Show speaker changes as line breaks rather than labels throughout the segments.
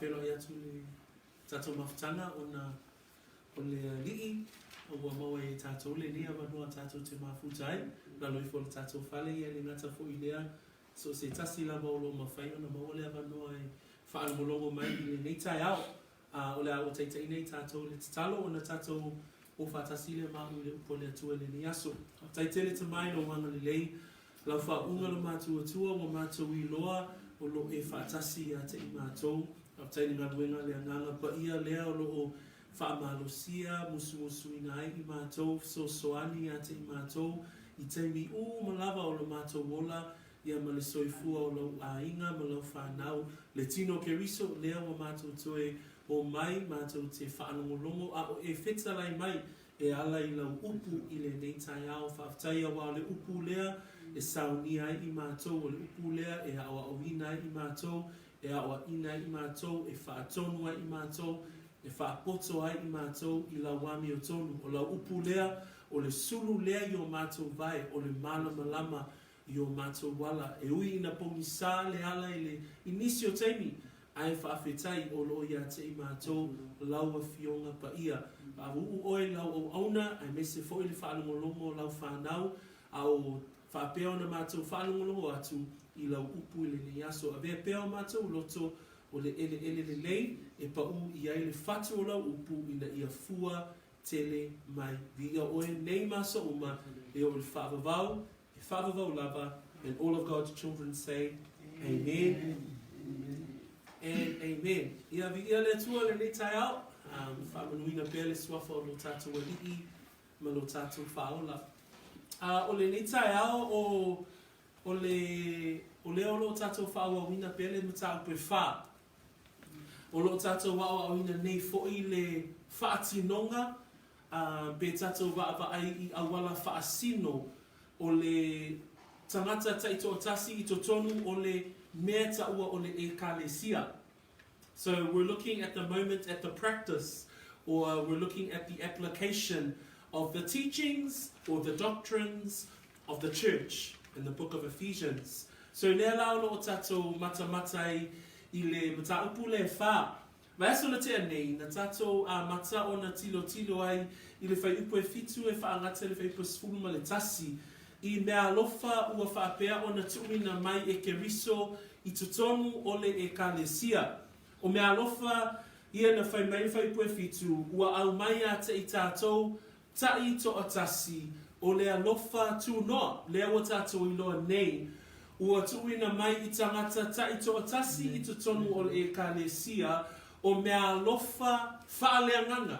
faafeiloai atu i le tatou mafutaga ona o le Alii ua maua ai e tatou lenei avanoa tatou te mafuta ai, lalo ifo o le tatou fale, ia e le gata foi i lea, so o se tasi lava o lo o mafai ona maua le avanoa e faalogologo mai i lenei taeao. A o le a ua taitaiina i tatou i le tatalo ona tatou o faatasi lea ma au i le upu a le Atua i lenei aso. Faafetai tele Tama i lou agalelei, lau faauuga lo matou Atua ua matou iloa o lo o e faatasi ia te i matou. Faafetai i le galuega a le Agaga Paia lea o lo o faamalosia, musumusuina ai i matou, fesoasoani ia te i matou i taimi uma lava o lo matou ola ia ma le soifua o lou aiga ma lau fanau, le tino o Keriso, lea ua matou toe omai matou te faalogologo a o e fetalai mai e ala i lau upu i lenei taeao. Faafetai aua o le upu lea e saunia ai i matou, o le upu lea e aoaoina ai i matou, e aoaʻina ai i matou, e faatonu ai i matou, e faapoto ai i matou i lau amiotonu. O lau upu lea, o le sulu lea i o matou vae, o le malamalama i o matou ala. E ui ina pogisa le ala i le i nisi o taimi, ae faafetai o lo o ia te i matou lau Afioga Paia. Faauu oe i lau auauna aemaise foi le faalogologo o lau fanau, a o faapea ona matou faalogologo atu i lau upu i lenei aso. Avea pea o matou loto o le eleele lelei e paʻu i ai le fatu o lau upu ina ia fua tele mai. Viia oe nei ma aso uma e oo i le faavavau E faavavau lava, and all of God's children say, Amen and amen. Ia viia le Atua i lenei taeao, um, faamanuina pea le suafa o lo tatou Alii ma lo tatou Faaola. A o lenei taeao o, o le, o lea o lo o tatou faaauauina pea le mataupu e fā. O lo o tatou aoaoina nei foi le faatinoga Ā, pe tatou vaavaai i auala faasino o le tagata taitoatasi i totonu o le mea taua o le Ekalesia. So we're looking at the moment at the practice or we're looking at the application of the teachings or the doctrines of the church in the book of Ephesians. So lea la o lo o tatou matamata ai i le mataupu lea e fā. Vaiaso na tea nei, na tatou amata ona tilotilo ai i le fuaiupu e fitu e faagata i le fuaiupu e 11, i meaalofa ua faapea ona tuuina mai e Keriso i totonu o le Ekalesia. O meaalofa ia na fai mai le fuaiupu e fitu, ua aumai ia te i tatou Taʻi toatasi, o le alofa tunoa, lea ua tatou iloa nei, ua tuuina mai i tagata taʻi toatasi i totonu o le Ekalesia, o meaalofa faaleagaga.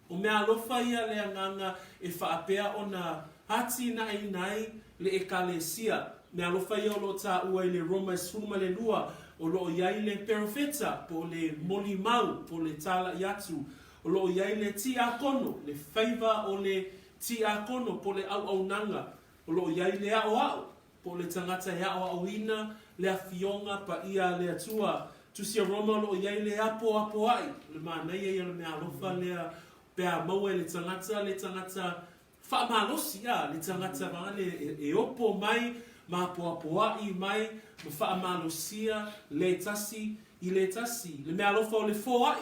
O meaalofa ia le agaga e faapea ona atinaeina ai le Ekalesia. Meaalofa ia o lo o taua i le Roma e 12, o lo o i ai le perofeta, po o le molimau, po o le tālaʻi atu, O lo o i ai le tiakono, le faiva o le tiakono po o le auaunaga. O lo o i ai le aʻoaʻo, po o le tagata e aʻoaʻoina le afioga paia a le Atua. Tusi a Roma o lo o i ai le apoapoaʻi, o le manaia ia o le meaalofa lea pe a maua e le tagata le tagata faamalosi, a, le tagata vale e opo mai ma apoapoaʻi mai ma faamalosia le tasi i le tasi. Le meaalofa o le foaʻi,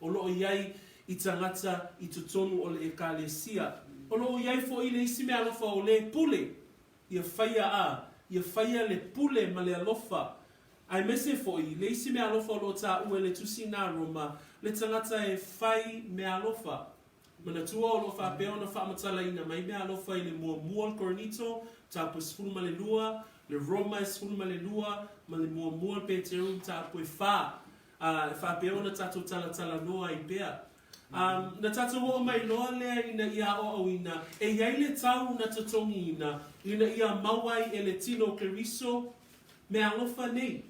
o lo o i ai i tagata i totonu o le Ekalesia. O lo o i ai foi le isi meaalofa o le pule, ia faia a, ia faia le pule ma le alofa. Aemaise foi le isi meaalofa o lo o taua e le Tusi na Roma, le tagata e fai meaalofa. Manatua o lo o faapea ona faamatalaina mai meaalofa i le muamua o le Korinito, mataupu e 12, le Roma e 12, ma le muamua o le Peteru, mataupu e fa. A, e faapea ona tatou talatalanoa ai pea. A, na tatou oo mai loa lea ina ia aoaoina, e i ai le tau na totogiina ina ia maua ai e le tino o Keriso meaalofa nei.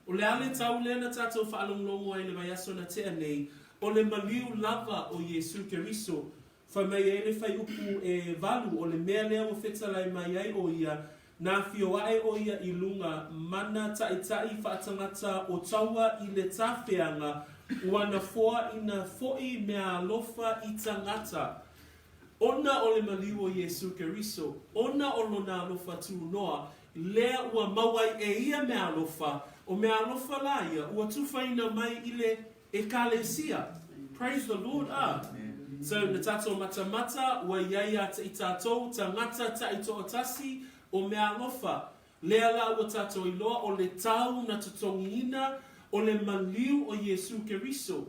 O le a le tau lea na tatou faalogologo ai i le vaiaso na tea nei, o le maliu lava o Iesu Keriso. Fai mai ai le fuaiupu e valu, o le mea lea ua fetalai mai ai ʻo ia, na afio aʻe ʻo ia i luga mana taʻitaʻi faatagata o taua i le tafeaga, ua nafoa ina foʻi meaalofa i tagata. Ona o le maliu o Iesū Keriso, ona o lona alofa tunoa, lea ua mau ai e ia meaalofa, O meaalofa lā ia ua tufaina mai i le Ekalesia. Praise the Lord a. So na tatou matamata ua i ai ia te i tatou tagata taitoatasi o meaalofa. Lea la ua tatou iloa o le tau na totogiina o le maliu o Iesu Keriso.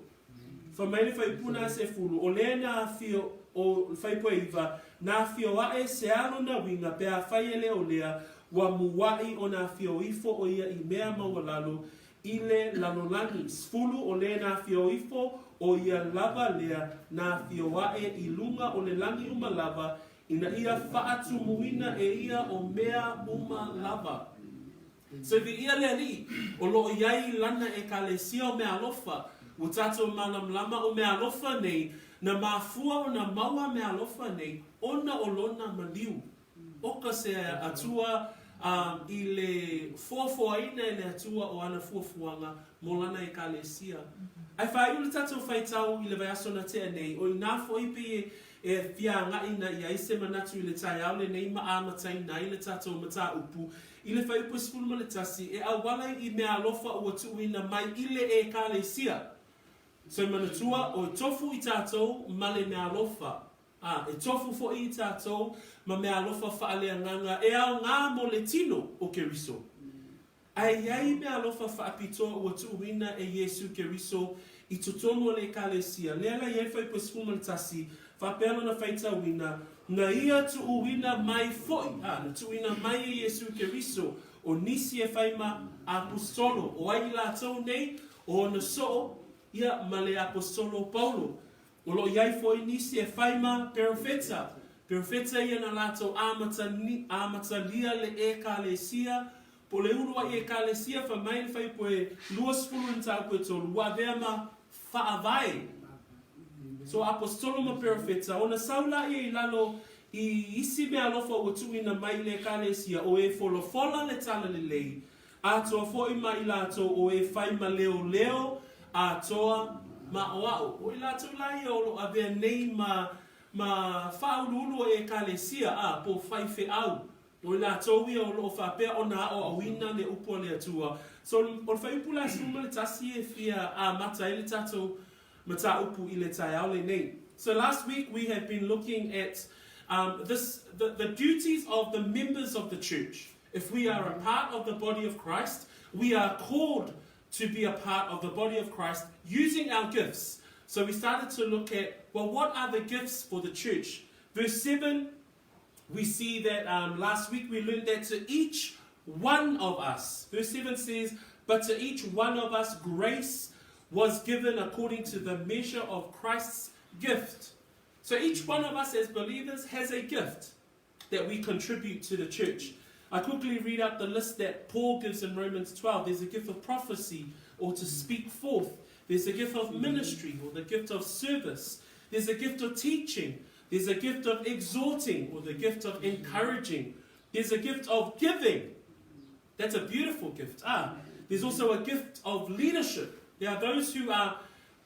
Fai mai le faipuna a Sefulu, o lea na afio o le Faipueiva, na afio aʻe se alo na uiga pe afai e le o lea, ua muaʻi ona afio ifo o ia i mea maualalo i le lalolagi. Sefulu o lea na afio ifo o ia lava lea na afio aʻe i luga o le lagi uma lava, ina ia faatumuina e ia o mea uma lava. So viia le Alii, o loo i ai i lana Ekalesia o meaalofa, ua tatou malamalama o meaalofa nei, na mafua ona maua meaalofa nei ona o lona maliu. Oka se Atua a i le foafoaina e le Atua o ana fuafuaga mo lana Ekalesia. Ae faaiu le tatou faitau i le vaiaso na tea nei, o inā foi pei e fia agaʻi na i ai se manatu i le taeao lenei ma amataina ai le tatou mataupu i le fuaiupu e 11, e auala i meaalofa ua tuuina mai i le Ekalesia. So manatua, o e tofu i tatou ma le meaalofa. A, e tofu foi i tatou ma meaalofa faaleagaga e aoga mo le tino o Keriso. Ae i ai meaalofa faapitoa ua tuuina e Iesu Keriso i totonu o le Ekalesia, lea la i ai le fuaiupu e 11, faapea lona faitauina, Na ia tuuina mai foi, a, na tuuina mai e Iesu Keriso, o nisi e fai ma apositolo, o ai i latou nei, o ona soo, ia, ma le apositolo Paulo. O loo i ai foi nisi e fai ma perofeta, perofeta ia na latou amata, amatalia le Ekalesia, po o le uluai Ekalesia fai mai le fuaiupu e 20 i le mataupu e tolu, ua avea ma faavae. So apositolo ma perofeta, ona sau laia i lalo i isi meaalofa ua tuuina mai i le Ekalesia, o e folafola le Talalelei, Atoa foi ma i latou o e fai ma leoleo atoa ma aʻoaʻo. O i latou la ia o lo o avea nei ma ma faauluulu o Ekalesia, a, po o faifeau. O i latou ia o lo o faapea ona aʻoaʻoina le upu a le Atua. So, o le fuaiupu la e 11 e fia amata ai le tatou mataupu i le taeao lenei. So last week we have been looking at um, this, the, the duties of the members of the church. If we are a part of the body of Christ, we are called to be a part of the body of Christ using our gifts. So we started to look at, well, what are the gifts for the church? Verse 7, we see that um, last week we learned that to each one of us, verse 7 says, but to each one of us grace was given according to the measure of Christ's gift. So each one of us as believers has a gift that we contribute to the church. I quickly read out the list that Paul gives in Romans 12. There's a gift of prophecy or to speak forth. There's a gift of ministry or the gift of service. There's a gift of teaching. There's a gift of exhorting or the gift of encouraging. There's a gift of giving. That's a beautiful gift. Ah, there's also a gift of leadership. There are those who are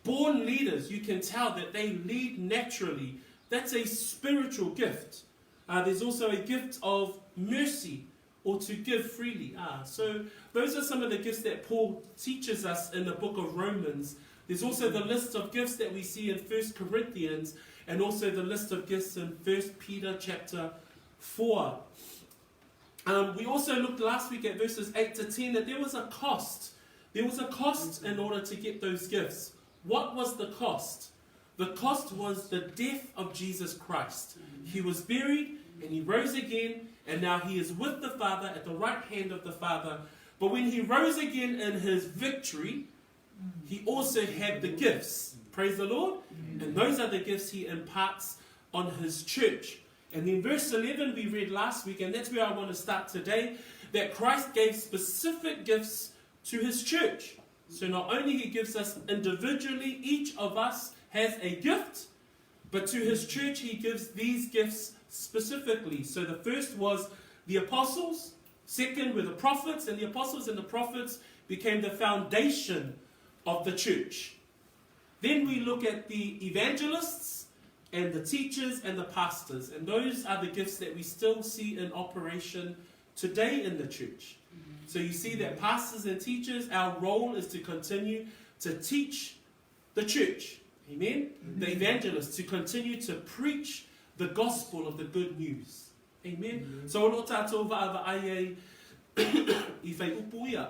born leaders. You can tell that they lead naturally. That's a spiritual gift. Uh, there's also a gift of mercy or to give freely. Ah, so those are some of the gifts that Paul teaches us in the book of Romans. There's also the list of gifts that we see in 1 Corinthians and also the list of gifts in 1 Peter chapter 4. Um, we also looked last week at verses 8 to 10 that there was a cost. There was a cost in order to get those gifts. What was the cost? The cost was the death of Jesus Christ. He was buried and he rose again, and now he is with the Father at the right hand of the Father. But when he rose again in his victory, he also had the gifts. Praise the Lord. And those are the gifts he imparts on his church. And then verse 11 we read last week, and that's where I want to start today, that Christ gave specific gifts to his church. So not only he gives us individually, each of us has a gift, but to his church he gives these gifts specifically. So the first was the apostles, second were the prophets, and the apostles and the prophets became the foundation of the church. Then we look at the evangelists and the teachers and the pastors, and those are the gifts that we still see in operation today in the church. So you see that pastors and teachers, our role is to continue to teach the church. Amen? Amen. The evangelists, to continue to preach the gospel of the good news. Amen? Amen. So o lo tātou vaavaai ai i whai upu ia.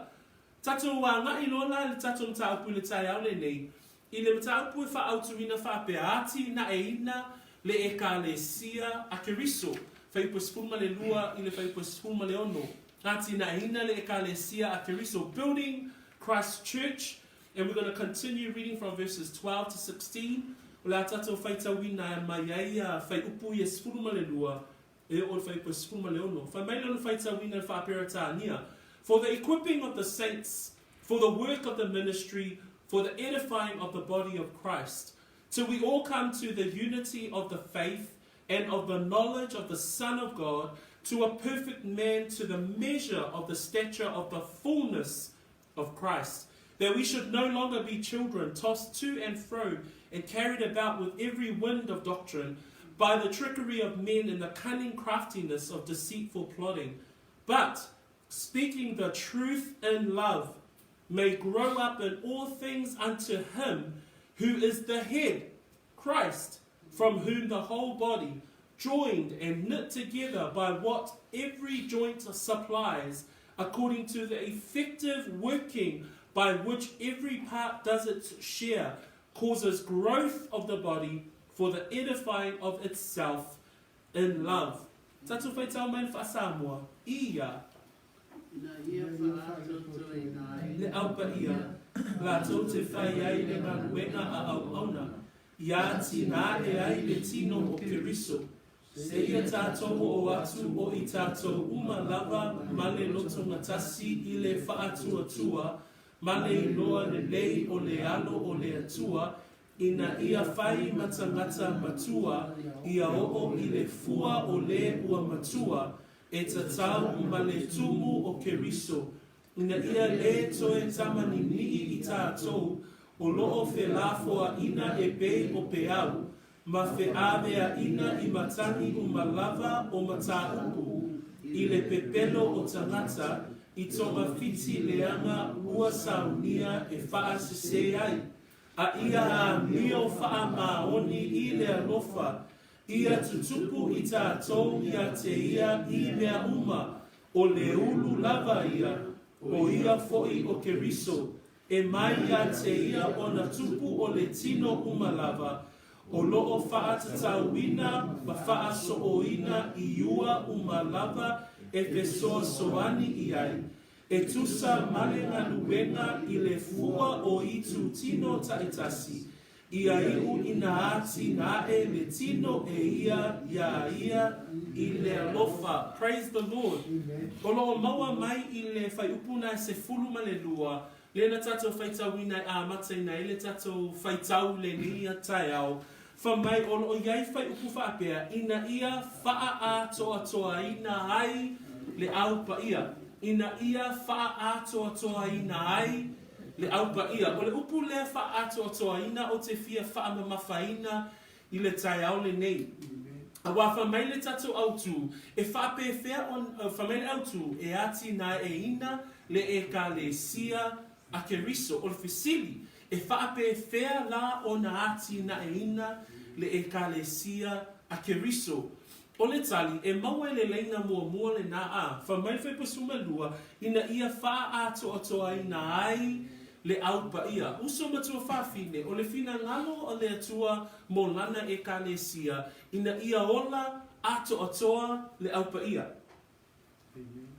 Tatou agai loa la i le tatou mataupu i le taeao lenei, i le mataupu e faaautuina faapea, Atinaeina le Ekalesia a Keriso, Fuaiupu e 12 i le Fuaiupu e 16. Atinaeina le Ekalesia a Keriso, Building Christ's Church, and we're going to continue reading from verses 12 to 16. O le a tatou faitauina mai ai a Fuaiupu ia 12 e oo i le fuaiupu e 16. Fai mai lona faitauina i le Faa-Peretania, For the equipping of the saints, for the work of the ministry, for the edifying of the body of Christ, till we all come to the unity of the faith and of the knowledge of the Son of God, to a perfect man, to the measure of the stature of the fullness of Christ, that we should no longer be children, tossed to and fro and carried about with every wind of doctrine, by the trickery of men and the cunning craftiness of deceitful plotting. But, speaking the truth in love, may grow up in all things unto him who is the head, Christ, from whom the whole body, joined and knit together by what every joint supplies, according to the effective working by which every part does its share, causes growth of the body for the edifying of itself in love. Tatou whaitao mai le Faa-Samoa, ia.
Ina ia whaatotoina ai
Le au paia, latou te whai ai le galuega a auauna, ia tīnāe ai le tino o Keriso. Seia tātou oo atu o i tātou uma lava ma le lotogatasi i le faatuatua ma le iloa lelei o le alo o le Atua, ina ia whai ma tangata matua, ia oo i le fua o le ua matua, e tatau ma le tumu o Keriso, ina ia lē toe tamanini'i i tātou, o loo felafoaʻina e pei o peau, ma feaveaʻina i matagi uma lava o mataupu, i le pepelo o tagata, i togafiti leaga ua saunia e faasesē ai, a ia amio faamaoni i le alofa, Ia tutupu i tātou ia te ia i mea uma, o le ulu lava ia, o ia foʻi o Keriso, e mai ia te ia ona tupu o le tino uma lava, o loo faatatauina ma faasooina i ua uma lava e fesoasoani i ai, e tusa ma le galuega i le fua o itu tino taitasi, Ia iʻu ina atinae le tino e ia iā ia i le alofa. Praise the Lord. O loo maua mai i le fuaiupu na e 12, lea na tatou faitauina e amataina ai le tatou faitau lenei ia taeao, fa mai o loo iai fuaiupu faapea ina ia faaatoatoaina ai le au paia, ina ia faaatoatoaina ai Le Au Paia. O le upu lea faaatoatoaina ou te fia faamamafaina i le taeao lenei. Aua fai mai le tatou autū, e faapefea on, fai mai le autū, e atinaeina le Ekalesia a Keriso. O le fesili, e faapefea la ona atinaeina le Ekalesia a Keriso? O le tali, e maua i le laina muamua lenā a, fai mai le Fuaiupu 12, ina ia faaatoatoaina ai le Au Paia. Uso matua fafine, o le finagalo o le Atua mo Lana Ekalesia, ina ia ola atoatoa le Au Paia.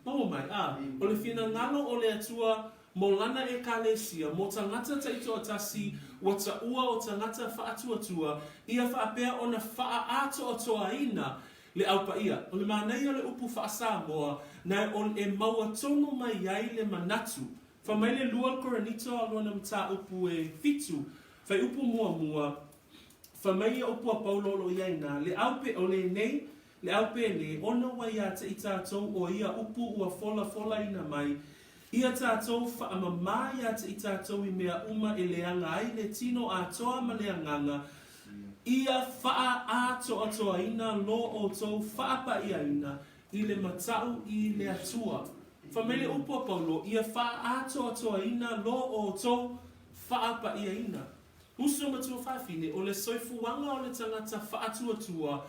Maua mai, a, o le finagalo o le Atua mo Lana Ekalesia, mo tagata taitoatasi ua taua o tagata faatuatua, ia faapea ona faaatoatoaina le Au Paia. O le manaia o le upu faa-Samoa, nae o e maua tonu mai ai le manatu. Fai mai le lua o le Korinito a lona mataupu e fitu, fuaiupu muamua, fai mai ia upu a Paulo o lo o i ai na, le au pe o lenei, Le au pēnei, ona ua iā te i tātou o ia upu ua folafolaina mai, ia tātou whaamamā iā te i tātou i mea uma e leaga ai le tino atoa ma le agaga, ia faaatoatoaina lo outou faapaʻiaina i le mataʻu i le Atua. Fai mai le upu a Paulo, Ia faaatoatoaina lo outou faapa'iaina. Uso ma tuafafine, o le soifuaga o le tagata faatuatua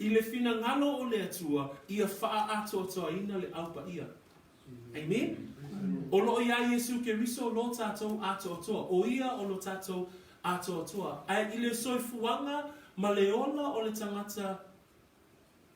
i le finagalo o le Atua, ia faaatoatoaina le au paia. Amen? O loo iā Iesu Keriso lo tatou atoatoa, o Ia o lo tatou atoatoa. Ae i le soifuaga ma le ola o le tagata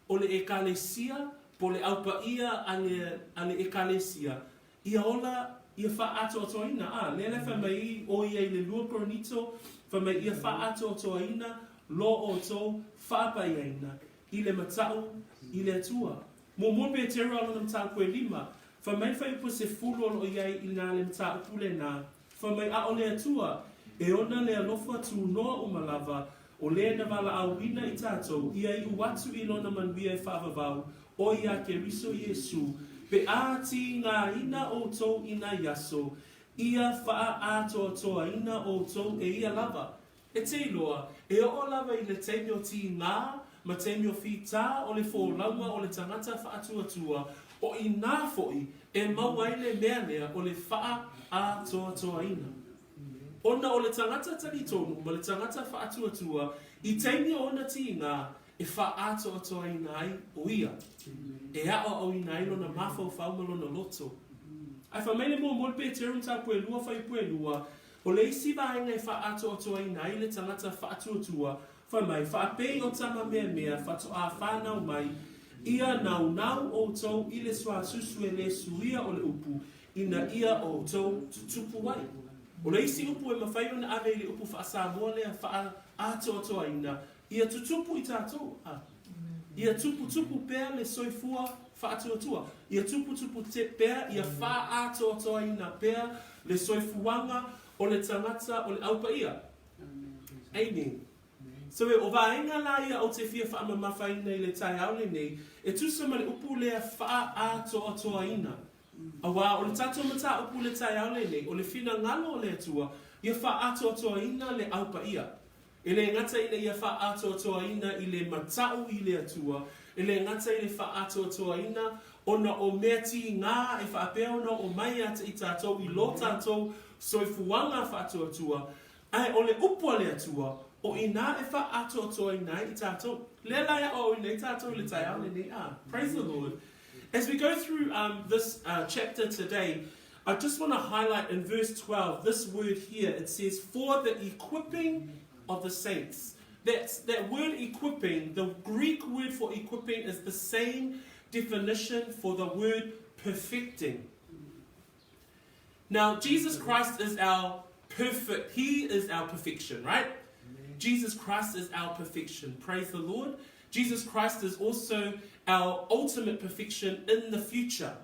o le Ekalesia, po o le Au Paia a le, a le Ekalesia, ia ola, ia faaatoatoaina. A, lea la e fai mai ai o ia i le 2 Korinito, fai mai ia faaatoatoaina lo outou faapaiaina i le matau i le Atua. Muamua Petero a lona mataupu e lima, fai mai le fuaiupu e sefulu o lo o i ai i na le mataupu lenā, Fai mai, A o le Atua, e ona le alofa tunoa uma lava, o lē na valaauina i tatou, ia iu atu i Lona manuia e faavavau, ʻo iā Keriso Iesū, pe a tīgāina ʻoutou i nai aso, ia faaatoatoaina ʻoutou e ia lava. E te iloa, e oo lava i le taimi o tīgā ma taimi o fītā o le folauga o le tagata faatuatua, o inā foʻi e mau ai le mea lea o le faaatoatoaina. Ona o le tagata talitonu ma le tagata faatuatua i taimi o ona tīgā e faaatoatoaina ai ʻo ia, e aʻoaʻoina ai lona mafaufau ma lona loto. Ae fai mai le muamua o le Peteru mataupu e lua fuaiupu e lua, O le isi vaega e faaatoatoaina ai le tagata faatuatua, fai mai, faapei o tama meamea faatoa fanau mai, ia naunau outou i le suasusu e le suia o le upu, ina ia outou tutupu ai. O le isi upu e mafai ona ave i le upu faa-Samoa lea faaatoatoaina, ia tutupu i tatou, a. Ia tuputupu pea le soifua faatuatua. Ia tuputupu pea, ia faaatoatoaina pea le soifuaga o le tagata o le Au Paia. Amen. So e, o vaega la ia ou te fia faamamafaina i le taeao lenei, e tusa ma le upu lea faaatoatoaina. Auā o le tatou mataupu i le taeao lenei, o le finagalo o le Atua, ia faaatoatoaina le Au Paia. E le gata ina ia faaatoatoaina i le matau i le Atua, e le gata i le faaatoatoaina ona o mea tīgā e faapea ona oo mai ia te i tatou i lo tatou soifuaga faatuatua, ae o le upu a le Atua, o inā e faaatoatoaina ai i tatou. Lea la e aoaoina ai tatou i le taeao lenei, a. Praise the Lord. As we go through um, this uh, chapter today, I just want to highlight in verse 12 this word here. It says, For the equipping of the saints. That's, that word equipping, the Greek word for equipping is the same definition for the word perfecting. Now, Jesus Christ is our perfect, He is our perfection, right? Amen. Jesus Christ is our perfection. Praise the Lord. Jesus Christ is also our ultimate perfection in the future.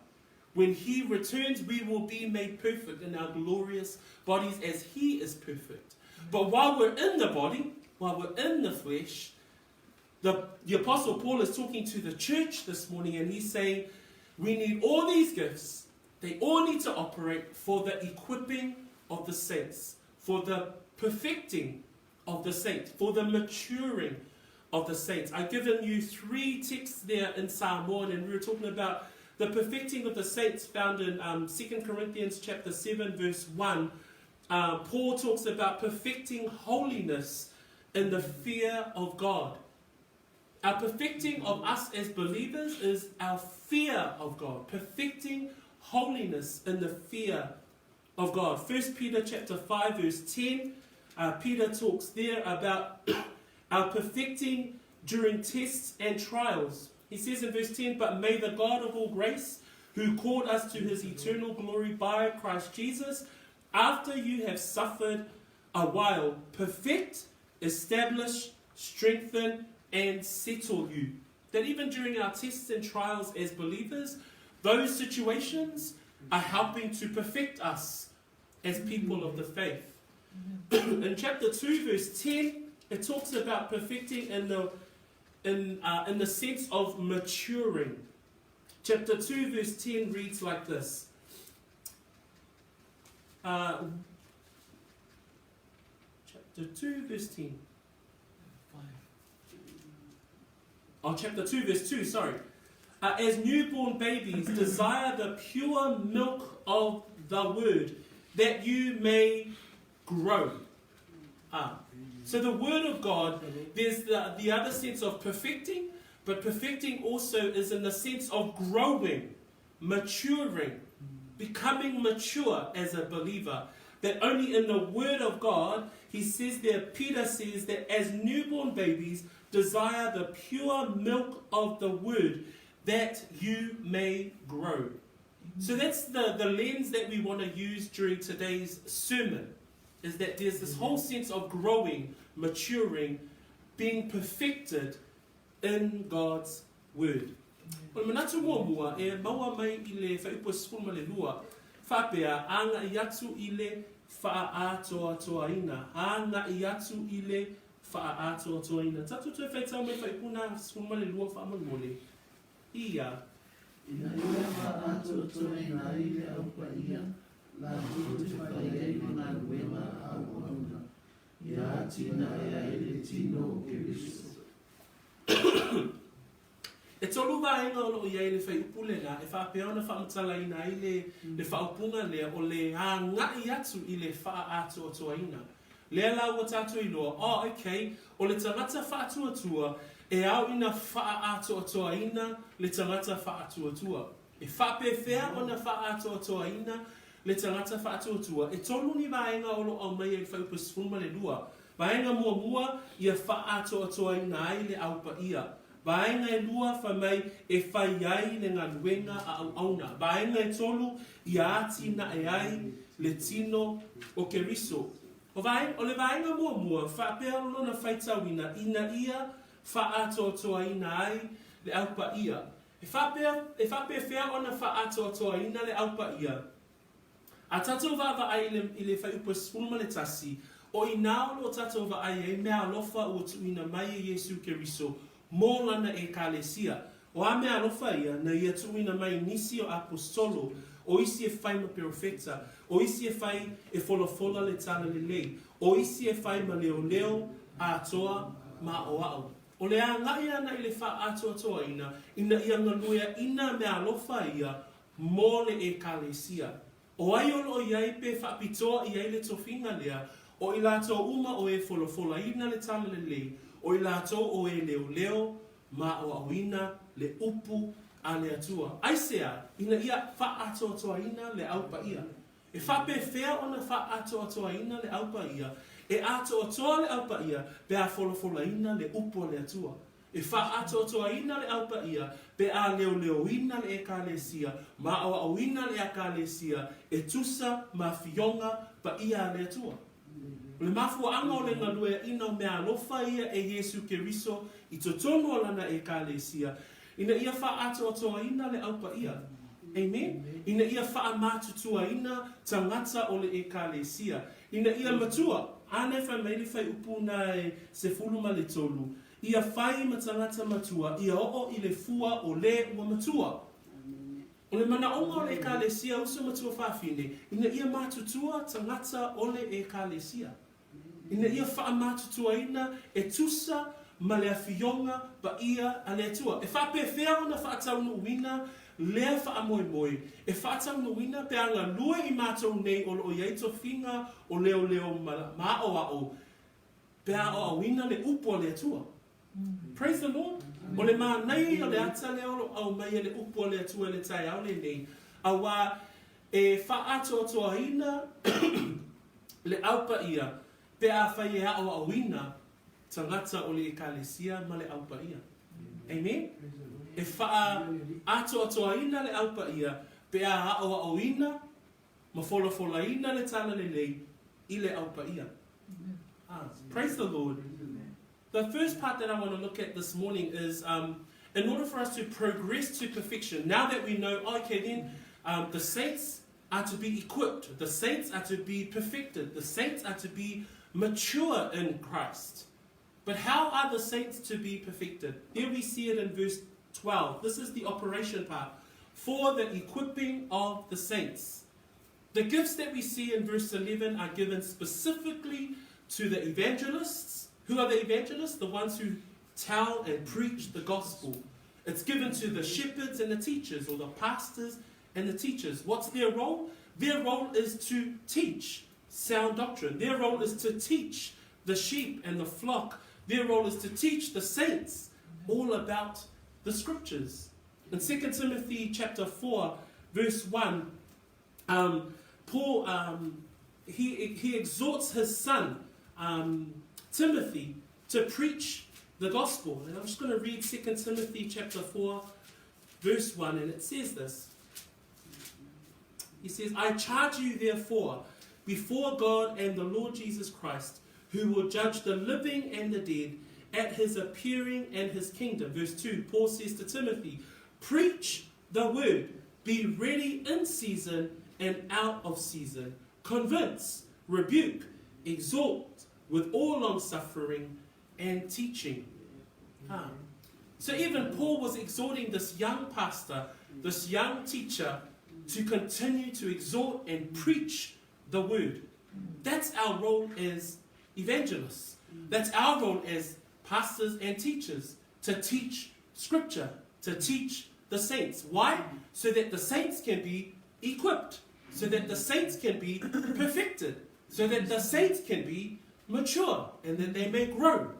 When he returns, we will be made perfect in our glorious bodies as he is perfect. But while we're in the body, while we're in the flesh, the, the Apostle Paul is talking to the church this morning and he's saying, we need all these gifts. They all need to operate for the equipping of the saints, for the perfecting of the saints, for the maturing of the saints. I've given you three texts there in Samoan, and we were talking about the perfecting of the saints found in um, 2 Corinthians chapter 7, verse 1. Uh, Paul talks about perfecting holiness in the fear of God. Our perfecting of us as believers is our fear of God, perfecting holiness in the fear of God. 1 Peter chapter 5 verse 10, uh, Peter talks there about our perfecting during tests and trials. He says in verse 10, But may the God of all grace, who called us to his eternal glory by Christ Jesus, after you have suffered a while, perfect, establish, strengthen, and settle you. That even during our tests and trials as believers, those situations are helping to perfect us as people of the faith. in chapter 2, verse 10, it talks about perfecting in the, in, uh, in the sense of maturing. Chapter 2, verse 10 reads like this. Uh, chapter 2, verse 10. Oh, chapter 2, verse 2, sorry. As newborn babies, desire the pure milk of the word, that you may grow. Ah. So the word of God, there's the, the other sense of perfecting, but perfecting also is in the sense of growing, maturing, becoming mature as a believer. That only in the word of God, he says there, Peter says that as newborn babies, desire the pure milk of the word that you may grow. So that's the, the lens that we want to use during today's sermon, is that there's this whole sense of growing, maturing, being perfected in God's word. O le manatu muamua e maua mai i le Fuaiupu e 12, faapea, Agaʻi atu i le faaatoatoaina, agaʻi atu i le faaatoatoaina. Tatou toe faitau mai Fuaiupu na 12 faamolemole. Ia.
Ina ia faaatoatoaina ai le Au Paia, latou te fai ai le galuega a auauna, ia atinae ai le tino o Keriso.
E tolu vaega o lo o i ai le fuaiupu lena e faapea ona faamatalaina ai le le faaupuga lea o le agaʻi atu i le faaatoatoaina. Lea la ua tatou iloa, oh okay, o le tagata faatuatua e ao ina faaatoatoaina le tagata faatuatua. E faapefea ona faaatoatoaina le tagata faatuatua? E tolu ni vaega o lo o aumaia i le fuaiupu 12. Vaega muamua, ia faaatoatoaina ai le Au Paia. Vaega e lua, fai mai e fai ai le galuega a auauna. Vaega e tolu, ia atinae ai le tino o Keriso. O vaega, o le vaega muamua, faapea lona faitauina ina ia faaatoatoaina ai le Au Paia. E faapea, e faapefea ona faaatoatoaina le Au Paia? A tatou vaavaai i le, i le fuaiupu e 11, o i inā o lo o tatou vaai ai meaalofa ua tuuina mai e Iesū Keriso mō Lana Ekalesia. O a meaalofa ia, na Ia tuuina mai i nisi o aposetolo, o isi e fai ma perofeta, o isi e fai e folafola le Talalelei, o isi e fai ma leoleo, atoa, ma aʻoaʻo. O le agaʻi ana i le faaatoatoaina ina ia galueaʻina meaalofa ia mō le Ekalesia. O ai o lo o i ai pe faapitoa i ai le tofiga lea, o i latou uma o e folafolaina le Talalelei, o i latou o e leoleo ma aoaoina le upu a le Atua. Aisea? Ina ia faaatoatoaina le Au Paia. E faapefea ona faaatoatoaina le Au Paia? E atoatoa le Au Paia pe a folafolaina le upu a le Atua. E faaatoatoaina le Au Paia pe a leoleoina le Ekalesia ma aoaoina le Ekalesia e tusa ma afioga paia a le Atua. O le mafuaaga o le galueaina o meaalofa ia e Iesu Keriso i totonu o Lana Ekalesia, ina ia faaatoatoaina le Au Paia. Amen? Ina ia faamatutuaina tagata o le Ekalesia. Ina ia matua, ana e fai mai le fuaiupu na e 13, Ia fai ma tagata matua, ia oo i le fua o le ua matua. O le manaʻoga o le Ekalesia uso ma tuafafine, ina ia matutua tagata o le Ekalesia. Ina ia faamatutuaina e tusa ma le afioga paia a le Atua. E faapefea ona faataunuuina lea faamoemoe? E faataunuuina pe a galue i matou nei o lo o i ai tofiga o leoleo ma aʻoaʻo Pe a aoaoina le upu a le Atua. Praise the Lord. O le manaia ia o le ata lea o lo o aumaia le upu a le Atua i le taeao lenei, auā e faaatoatoaina le Au Paia pe afai e aoaoina tagata o le Ekalesia ma le Au Paia. Amen? E faaatoatoaina le Au Paia pe a aoaoina ma folafolaina le Talalelei i le Au Paia. Ah, praise the Lord. The first part that I want to look at this morning is um, in order for us to progress to perfection, now that we know, okay, then um, the saints are to be equipped, the saints are to be perfected, the saints are to be mature in Christ. But how are the saints to be perfected? There we see it in verse 12. This is the operation part. For the equipping of the saints. The gifts that we see in verse 11 are given specifically to the evangelists. Who are the evangelists? The ones who tell and preach the gospel. It's given to the shepherds and the teachers, or the pastors and the teachers. What's their role? Their role is to teach sound doctrine. Their role is to teach the sheep and the flock. Their role is to teach the saints all about the scriptures. In 2 Timothy chapter 4, verse 1, um, Paul, um, he, he exhorts his son, um, Timothy, to preach the gospel. And I'm just going to read 2 Timothy chapter 4, verse 1, and it says this. He says, I charge you therefore before God and the Lord Jesus Christ, who will judge the living and the dead at his appearing and his kingdom. Verse 2, Paul says to Timothy, Preach the word, be ready in season and out of season, convince, rebuke, exhort with all long suffering and teaching. Huh. So even Paul was exhorting this young pastor, this young teacher, to continue to exhort and preach the word. That's our role as evangelists. That's our role as pastors and teachers, to teach scripture, to teach the saints. Why? So that the saints can be equipped, so that the saints can be perfected, so that the saints can be mature and that they may grow.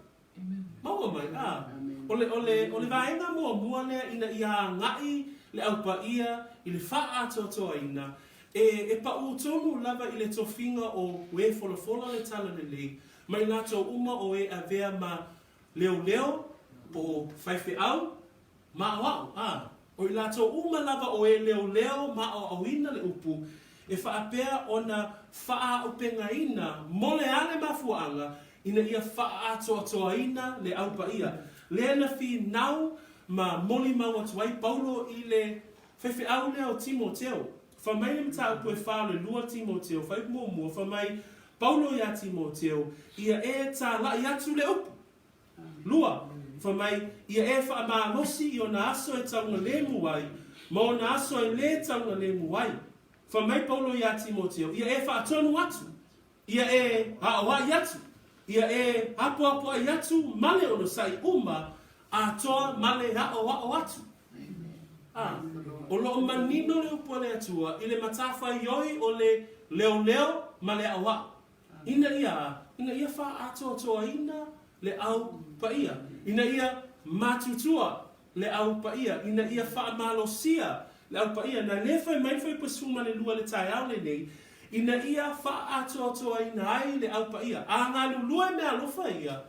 Maua mai, ā. O le, o le, o le vaega muamua lea ina ia agai le Au Paia i le faaatoatoaina, e, e paʻū tonu lava i le tofiga o e folafola le talalelei, ma i latou uma o e avea ma leoleo, po o faifeau, ma aoao, ā, o i latou uma lava o e leoleo ma aoaoina le upu, e faapea ona faaaupegaina mo le a le mafuaaga ina ia faaatoatoaina le Au Paia. Lea na finau ma molimau atu ai Paulo i le faifeau lea o Timoteo. Fai mai le mataupu e fa o le lua Timoteo, fuaiupu muamua, fai mai Paulo iā Timoteo, Ia e tālaʻi atu le upu. Lua, fai mai, ia e faamalosi i ona aso e taugalemu ai, ma ona aso e lē taugalemu ai. Fai mai Paulo iā Timoteo, ia e faatonu atu, ia e aoaʻi atu, ia e apoapoaʻi atu ma le onosai uma atoa ma le aʻoaʻo atu. A, o lo o manino le upu a le Atua i le matafaioi o le leoleo ma le aʻoaʻo. Ina ia, ina ia faaatoatoaina le Au Paia, ina ia matutua le Au Paia, ina ia faamalosia le Au Paia. Na lē fai mai le Fuaiupu 12 i le taeao lenei, ina ia faaatoatoaina ai le Au Paia. A galulue meaalofa ia,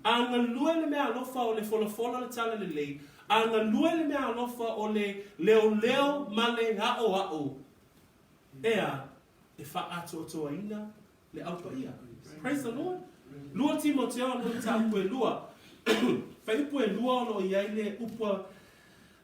a galue le meaalofa o le folafola o le Talalelei, a galue le meaalofa o le leoleo ma le aʻoaʻo, ʻEā, e faaatoatoaina le Au Paia. Praise the Lord. Lua Timoteo lo mataupu e lua. Fuaiupu e lua o lo o i ai le upu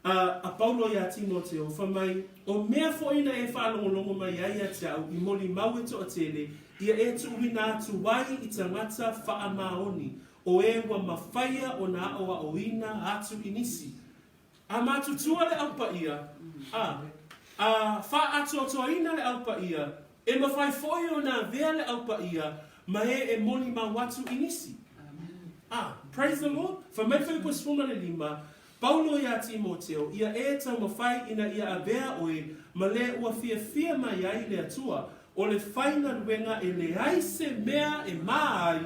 a, a Paulo iā Timoteo, fai mai, O mea foi na e faalogologo mai ai ia te au i molimau e toatele, ia e tuuina atu ai i tagata faamaoni, o e ua mafaia ona aʻoaʻoina atu i nisi. A matutua le Au Paia, a, a faaatoatoaina le Au Paia, e mafai foi ona avea le Au Paia ma e e molimau atu i nisi. A, praise the Lord, fai mai Fuaiupu 15, Paulo iā Timoteo, ia e taumafai ina ia avea oe ma le ua fiafia mai ai le Atua, o le faigaluega e leai se mea e mā ai,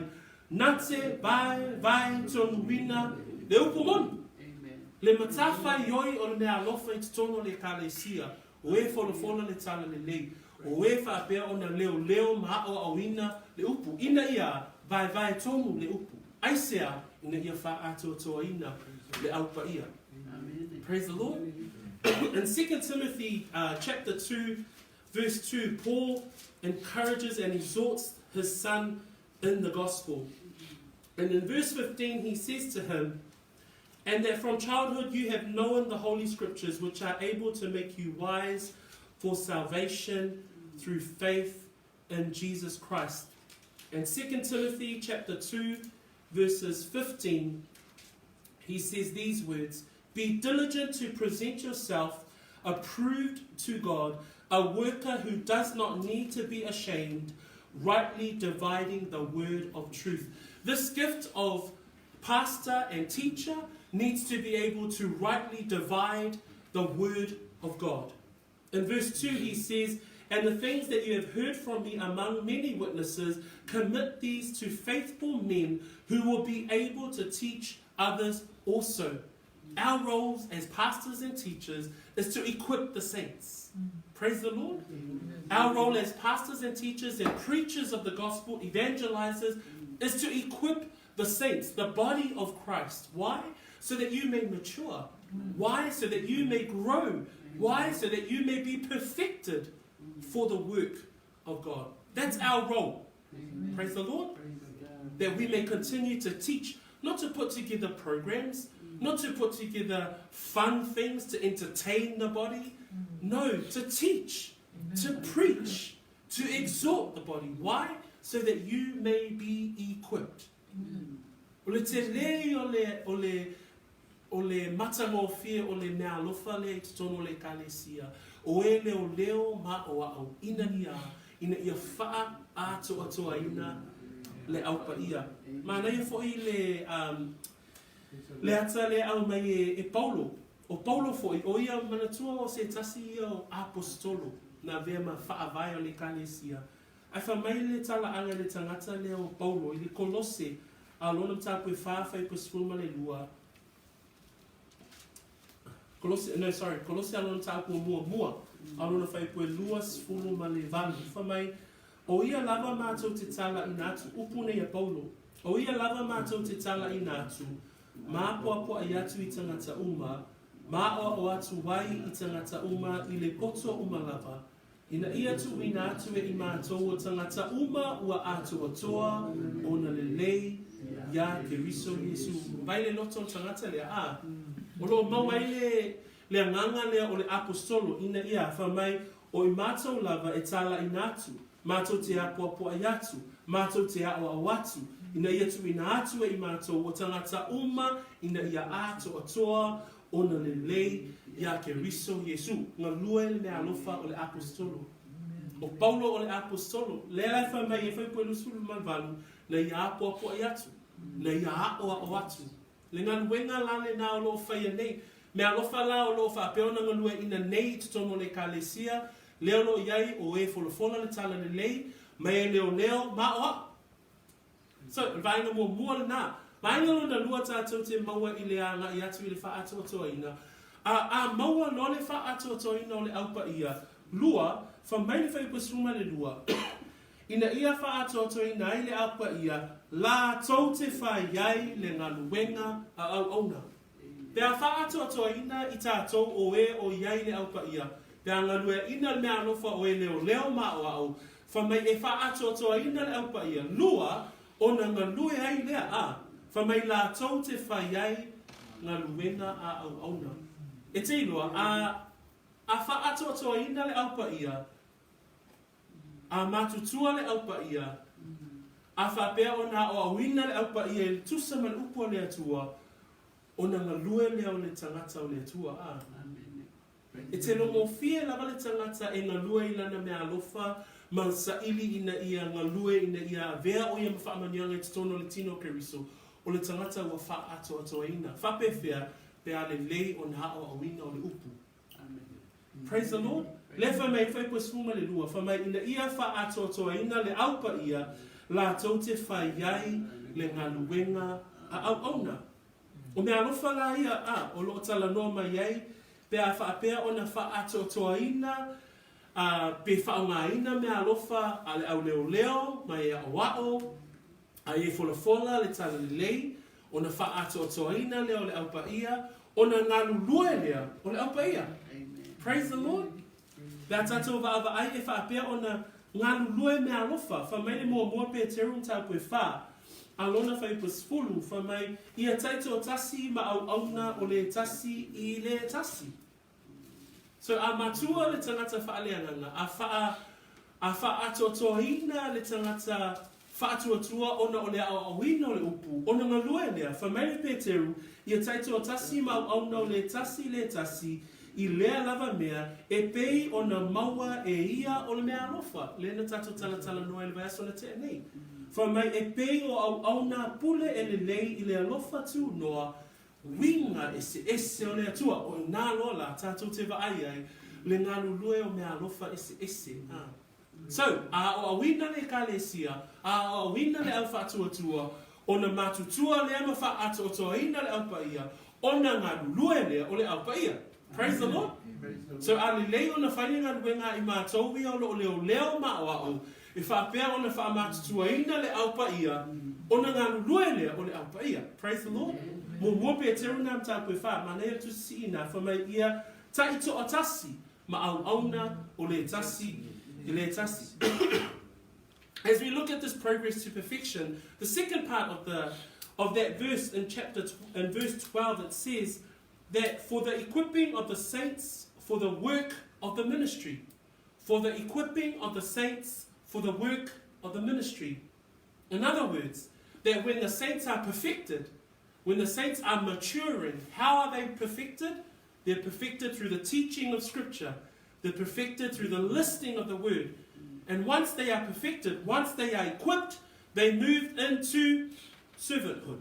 Na te vaevae tonuina le upu moni, le matafaioi o le meaalofa i totonu o le Ekalesia, o e folafola le talalelei, o e faapea ona leoleo ma aʻoaʻoina le upu, ina ia vaevae tonu le upu. Aisea? Ina ia faaatoatoaina le Au Paia. Praise the Lord. In 2 Timothy chapter 2 verse 2, Paul encourages and exhorts his son in the gospel. And in verse 15, he says to him, And that from childhood you have known the holy scriptures, which are able to make you wise for salvation through faith in Jesus Christ. And 2 Timothy chapter 2, verses 15, he says these words Be diligent to present yourself approved to God, a worker who does not need to be ashamed, rightly dividing the word of truth. This gift of pastor and teacher needs to be able to rightly divide the word of God. In verse 2 he says, And the things that you have heard from me among many witnesses, commit these to faithful men who will be able to teach others also. Our roles as pastors and teachers is to equip the saints. Praise the Lord. Our role as pastors and teachers and preachers of the gospel, evangelizers, is to equip the saints, the body of Christ. Why? So that you may mature. Why? So that you may grow. Why? So that you may be perfected for the work of God. That's our role. Praise the Lord. That we may continue to teach, not to put together programs, not to put together fun things to entertain the body. No, to teach, to preach, to exhort the body. Why? So that you may be equipped. O le tele o le, o le, o le matagofie o le meaalofa lea i totonu o le Ekalesia, o e leoleo ma aʻoaʻo ina ia, ina ia faaatoatoaina le Au Paia. Manaia foi le, um, le ata lea e aumai e, e Paulo. O Paulo foi, o ia manatua o se tasi ia o aposetolo na avea ma faavae o le Ekalesia. Ae fai mai le talaaga i le tagata lea o Paulo i le Kolose a lona mataupu e fa fuaiupu 12, Kolose, no, sorry, Kolose a lona mataupu o muamua, a lona fuaiupu e 28, fai mai, O ia lava matou te talaina atu, upu nei a Paulo, o ia lava matou te talaina atu, ma apoapoai atu i tagata uma, ma aʻoaʻo atu ai i tagata uma i le poto uma lava, Ina ia tuuina atu e i matou o tagata uma ua atoatoa ona lelei iā Keriso Iesu. Vai le loto o le tagata lea, a o lo o maua ai le le agaga lea o le apositolo ina ia fai mai, O i matou lava e tālaina atu, matou te apoapoai atu, matou te aʻoaʻo atu, ina ia tuuina atu e i matou o tagata uma ina ia atoatoa ona lelei iā Keriso Iesu. Galue le meaalofa o le Aposetolo. O Paulo o le Aposetolo, lea la e fai mai e fai po e 28, na ia apoapoai atu, na ia aʻoaʻo atu. Le galuega la lenā o lo o faia nei. Meaalofa la o lo o faapea ona galueaina nei i totonu o le Ekalesia, lea o lo o i ai o e folafola le talalelei, ma e leoleo ma aʻoaʻo. So, o le vaega muamua lenā. Vaega lona lua tātou te maua i le agai atu i le faaatoatoaina. A, a maua loa le faaatoatoaina o le Au Paia, lua, fai mai le fuaiupu 12, Ina ia faaatoatoaina ai le Au Paia, lātou te whai ai le galuega a auauna. Pe a faaatoatoaina i tātou o e o i ai le Au Paia, pe a galueaina le meaalofa o e leoleo ma aʻoaʻo, Fai mai e faaatoatoaina le Au Paia, lua, ona galue ai lea, a, fai mai lātou te whai ai galuega a auauna. E te iloa, a, a faaatoatoaina le Au Paia, a matutua le Au Paia, a faapea ona aoaoina le Au Paia i le tusa ma le upu a le Atua, ona galue lea o le tagata o le Atua, a. E te logofie lava le tagata e galue i lana meaalofa ma saili ina ia galue ina ia avea o ia ma faamanuiaga i totonu o le tino o Keriso, o le tagata ua faaatoatoaina. Faapefea pe a lelei ona aoaoina o le upu. Praise the Lord. Lea fai mai fuaiupu 12, fai mai ina ia faaatoatoaina le Au Paia latou te fai ai le galuega a auauna. O meaalofa la ia a o lo o talanoa mai ai pe a faapea ona faaatoatoaina a pe faaaogaina meaalofa a le auleoleo ma e aʻoaʻo a e folafola le talalelei ona faaatoatoaina lea o le Au Paia ona galulue lea o le Au Paia. Praise the Lord. Pe a tatou vaavaai e faapea ona galulue meaalofa, fai mai le muamua Peteru mataupu e fa, a lona fuaiupu 10, fai mai, Ia taitoatasi ma auauna o le tasi i le tasi. So a matua le tagata faaleagaga, a faa, a faaatoatoaina le tagata faatuatua ona o le aoaoina o le upu, ona galue lea, fai mai le Peteru, ia taitoatasi ma auauna o le tasi le tasi i lea lava mea e pei ona maua e ia o le meaalofa, lea na tatou talatalanoa i le vaiaso na tea nei. Fai mai, e pei o auauna pule e lelei i le alofa tunoa. Uiga eseese o le Atua, o i inā loa la tatou te vaai ai le galulue o meaalofa eseese. A. So, a aoaoina le ekalesia, a aoaoina le au faatuatua, ona matutua lea ma faaatoatoaina le aupaia, ona galulue lea o le aupaia. Praise the Lord. So, a lelei ona fai le galuega a i matou ia o loo leoleo ma aoao, e faapea ona faamatutuaina le aupaia, ona galulue lea o le aupaia. Praise the Lord. Muamua Peteru na mataupu e fa, manaia le tusi ina, fai mai ia taitoatasi ma auauna o le tasi i le tasi. As we look at this progress to perfection, the second part of that verse in verse 12, it says that for the equipping of the saints for the work of the ministry. For the equipping of the saints for the work of the ministry. In other words, that when the saints are perfected, when the saints are maturing, how are they perfected? They're perfected through the teaching of Scripture. They're perfected through the listening of the Word. And once they are perfected, once they are equipped, they move into servanthood.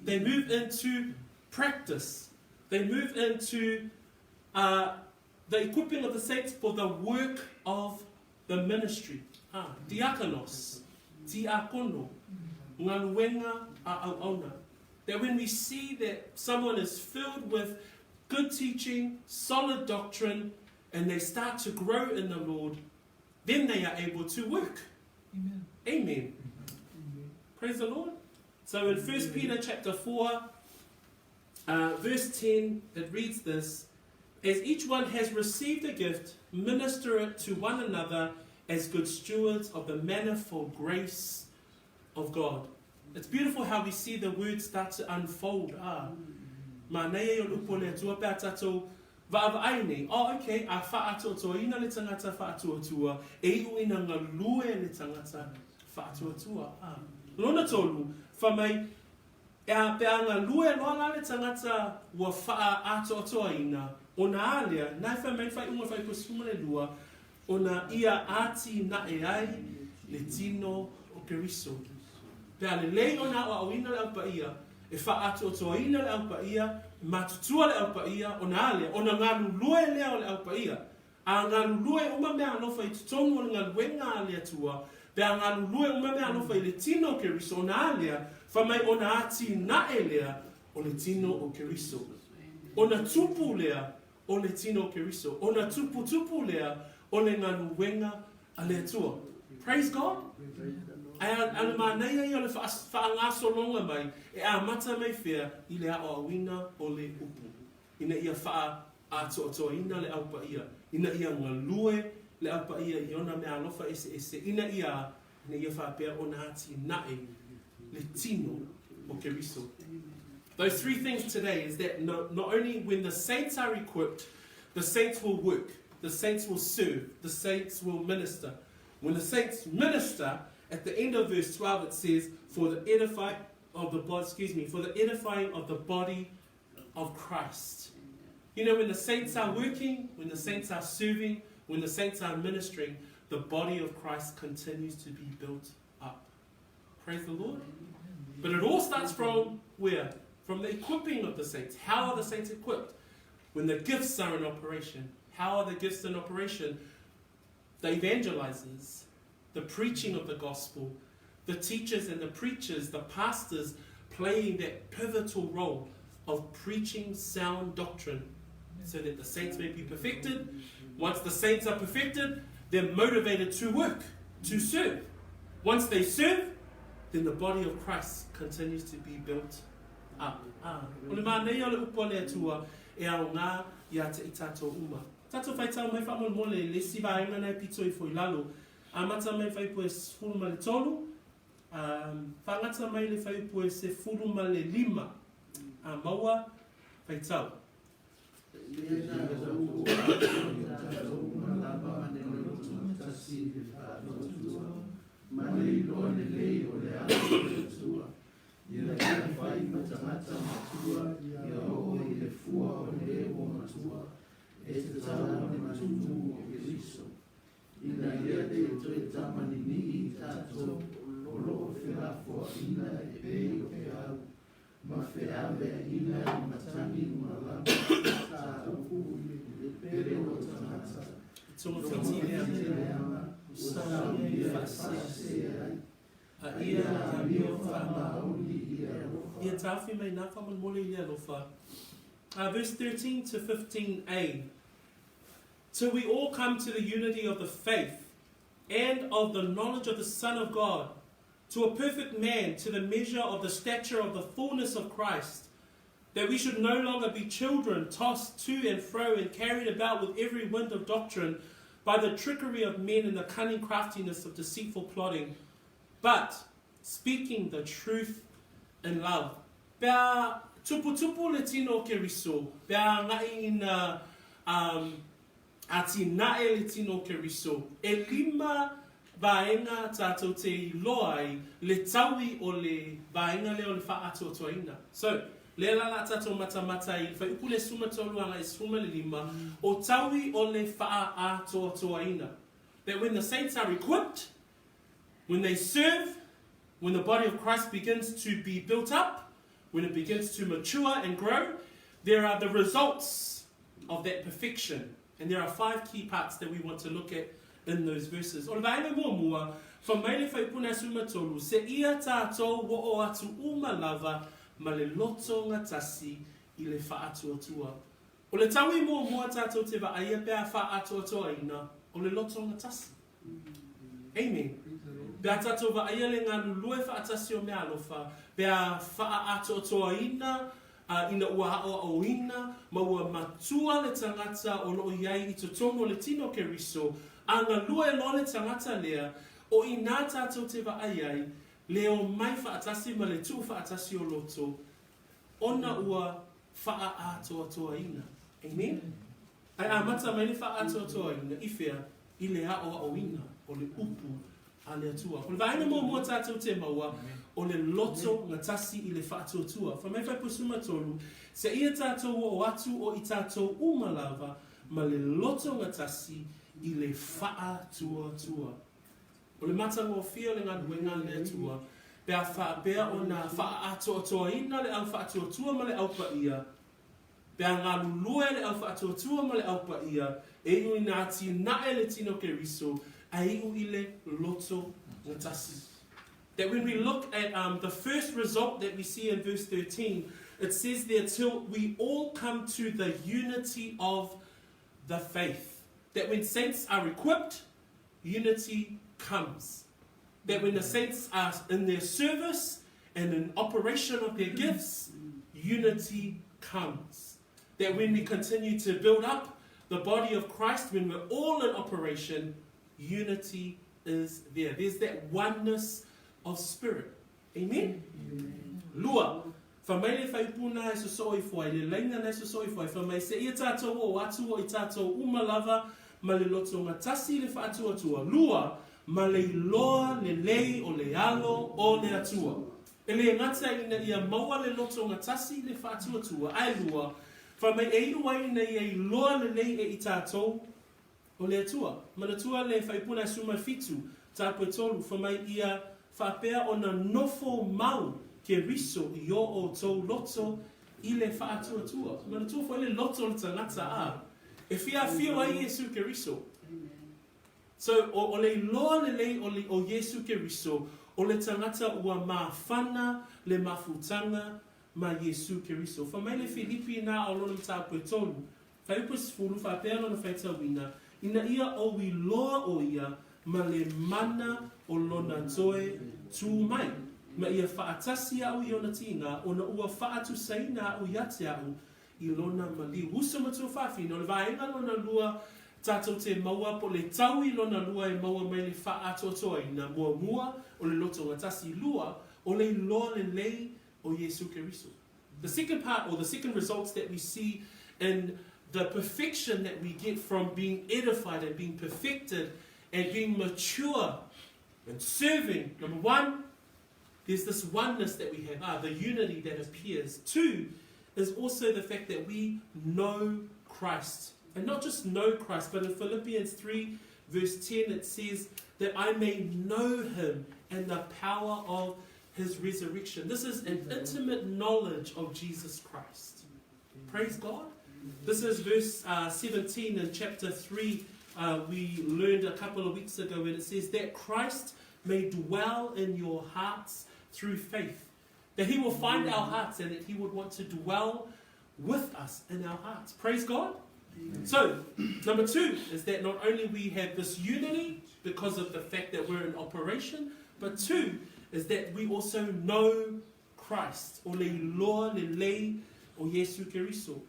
They move into practice. They move into the equipping of the saints for the work of the ministry. Ah, diakonos, diakono, galuega a auauna. That when we see that someone is filled with good teaching, solid doctrine, and they start to grow in the Lord, then they are able to work.
Amen.
Amen. Praise the Lord. So in 1 Peter chapter 4, verse 10, it reads this: "As each one has received a gift, minister it to one another as good stewards of the manifold grace of God." It's beautiful how we see the words start to unfold. Ah, manaia o le upu o le Atua pe a tatou vaavaai nei. Oh, okay, a faatoatoaina le tagata faatuatua, e iu ina galue le tagata faatuatua. Ah. Lona tolu, fai mai, e a pe a galue loa la le tagata ua faaatoatoaina, ona a lea, na e fai mai faaiuga fuaiupu 12, ona ia atinae ai le tino o Keriso. Pe a lelei ona aoaoina le aupaia, e faaatoatoaina le aupaia, matutua le aupaia, ona a lea, ona galulue lea o le aupaia. A galulue uma meaalofa i totonu o le galuega a le Atua, pe a galulue uma meaalofa i le tino o Keriso, ona a lea, fai mai ona atinae lea o le tino o Keriso. Ona tupu lea o le tino o Keriso. Ona tuputupu lea o le galuega a le Atua. Praise God. Ae a le manaia ia o le faagasologa mai, e amata mai fea i le aoaoina o le upu. Ina ia faaatoatoaina le aupaia, ina ia galue le aupaia i ona meaalofa eseese, ina ia faapea ona atinae le tino o Keriso. Those three things today is that no, not only when the saints are equipped, the saints will work, the saints will serve, the saints will minister. When the saints minister, at the end of verse 12 it says, for the edifying of the body, excuse me, for the edifying of the body of Christ. When the saints are working, when the saints are serving, when the saints are ministering, the body of Christ continues to be built up. Praise the Lord. But it all starts from where? From the equipping of the saints. How are the saints equipped? When the gifts are in operation. How are the gifts in operation? The evangelizers, the preaching of the gospel, the teachers and the preachers, the pastors playing that pivotal role of preaching sound doctrine so that the saints may be perfected. Once the saints are perfected, they're motivated to work, to serve. Once they serve, then the body of Christ continues to be built up. Ah. O le manaia o le upu a le Atua e aoga ia te i tatou uma. Tatou faitau mai faamolemole le isi vaega na e pito ifo i lalo. Amata mai fuaiupu e 13, faagata mai le fuaiupu e 15. A maua faitau.
Ia tatou o ia tatou uma lava ma le loto tasi i le faatuatua ma le iloa lelei o le alo o le Atua. Ina ia fai ma tagata matua ia oo i le fua o le ua matua e tatau ona matutu o Keriso. Ina ia le toe tamanini'i i tatou o loo felafoaʻina e pei o feau ma Feaveaiga i matagi ma lama tatou i le pele o tagata.
I togafiti leaga
ua saunia e faasese ai.
A ia amio faamaoni
i le alofa.
Ia taofi mai ina faamolemole i le alofa. Verse 13 to 15a. Till we all come to the unity of the faith and of the knowledge of the Son of God, to a perfect man, to the measure of the stature of the fullness of Christ, that we should no longer be children tossed to and fro and carried about with every wind of doctrine by the trickery of men and the cunning craftiness of deceitful plotting, but speaking the truth in love. Pe a tuputupu le tino o Keriso, pe a agai ina um, atinae le tino o Keriso, e lima vaega tatou te iloa ai le taui o le vaega lea o le faaatoatoaina. So, lea la la tatou matamata i le fuaiupu le 13 agai 15, o taui o le faaatoatoaina. That when the saints are equipped, when they serve, when the body of Christ begins to be built up, when it begins to mature and grow, there are the results of that perfection. And there are five key parts that we want to look at in those verses. O le vaega muamua, fa mai le fuaiupu 13, seia tatou oo atu uma lava ma le loto gatasi i le faatuatua. O le taui muamua tatou te vaaia pe a faaatoatoaina, o le loto gatasi. Amen. Pe a tatou vaaia le galulue faatasi o meaalofa, pe a faaatoatoaina ina ua aoaoina ma ua matua le tagata o loo i ai i totonu o le tino o Keriso, a galue loa le tagata lea, o inā tatou te vaai ai, le omai faatasi ma le tuufaatasi o loto, ona ua faaatoatoaina. Amen. Ae amata mai le faaatoatoaina i fea? I le aoaoina o le upu a le Atua. O le vaega muamua tatou te maua, o le loto gatasi i le faatuatua. Fai mai fuaiupu 13, Seia tatou oo atu o i tatou uma lava ma le loto gatasi i le faatuatua. O le matagofie o le galuega a le Atua, pe a faapea ona faaatoatoaina le au faatuatua ma le au paia, Pe a galulue le au faatuatua ma le au paia, e iu ina atinae le tino Keriso, ae iu i le loto gatasi. That when we look at um, the first result that we see in verse 13, it says there, till we all come to the unity of the faith. That when saints are equipped, unity comes. That when the saints are in their service and in operation of their gifts, unity comes. That when we continue to build up the body of Christ, when we're all in operation, unity is there. There's that oneness of spirit. Amen? Amen. Lua, fai mai le fuaiupu na e sosoo ifo ai, le laina na e sosoo ifo ai, fai mai, seia tatou oo atu o i tatou uma lava ma le loto gatasi i le faatuatua. Lua, ma le iloa lelei o le Alo o le Atua. E le gata ina ia maua le loto gatasi i le faatuatua, ae lua, fai mai e iu ai ina ia iloa lelei e i tatou o le Atua. Manatua le fuaiupu na 17, tapu e tolu, fai mai ia faapea ona nofo mau Keriso i o outou loto i le faatuatua. Manatua foi le loto o le tagata a e fia afio ai Iesu Keriso. So, o, o le iloa lelei o, le, o Iesu Keriso, o le tagata ua mafana le mafutaga ma Iesu Keriso. Fai mai le Filipi na o lona mataupu e tolu, fuaiupu e 10, faapea lona faitauina, ina ia ou iloa o ia ma le mana o lona toe tū mai, ma ia faatasi a'u i ona tiga, ona ua faatusaina a'u ia te a'u i lona maliu. Uso ma tuafafine, o le vaega lona lua tatou te maua po o le taui lona lua e maua mai le faaatoatoaina, muamua, o le loto gatasi, lua, o le iloa lelei o Iesu Keriso. The second part or the second results that we see in the perfection that we get from being edified and being perfected and being mature and serving. Number one, there's this oneness that we have, the unity that appears. Two, is also the fact that we know Christ. And not just know Christ, but in Philippians 3, verse 10, it says that I may know him and the power of his resurrection. This is an intimate knowledge of Jesus Christ. Praise God. This is verse 17 in chapter 3. We learned a couple of weeks ago when it says that Christ may dwell in your hearts through faith. That he will find our hearts and that he would want to dwell with us in our hearts. Praise God. So, number two is that not only we have this unity because of the fact that we're in operation, but two is that we also know Christ. O le iloa lelei o Iesu Keriso.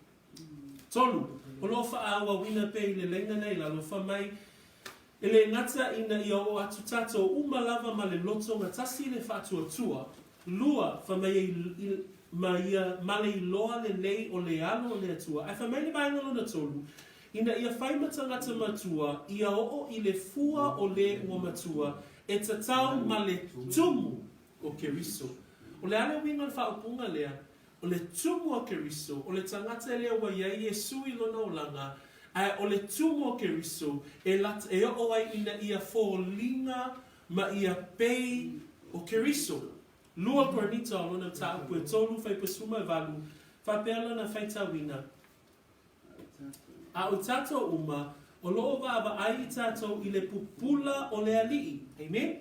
Tolu, o loo faaauauina pea i le laina nei lalo, fa mai, E le gata ina ia oo atu tatou uma lava ma le loto gatasi le faatuatua, lua, fa mai e ma ia ma le iloa lelei o le alo o le Atua, ae fa mai le vaega lona tolu, ina ia fai ma tagata matua, ia oo i le fua o le ua matua, e tatau ma le tumu o Keriso. O le a le uiga o le faaupuga lea? O le tumu o Keriso, o le tagata lea ua i ai Iesu i lona olaga, ae o le tumu o Keriso e lat, e oo ai ina ia foliga ma ia pei o Keriso. Lua Korinito o lona mataupu e tolu faipuasuma e valu, faapea lana faitauina, A o tatou uma, o loo vaavaai i tatou i le pupula o le Alii. Amen?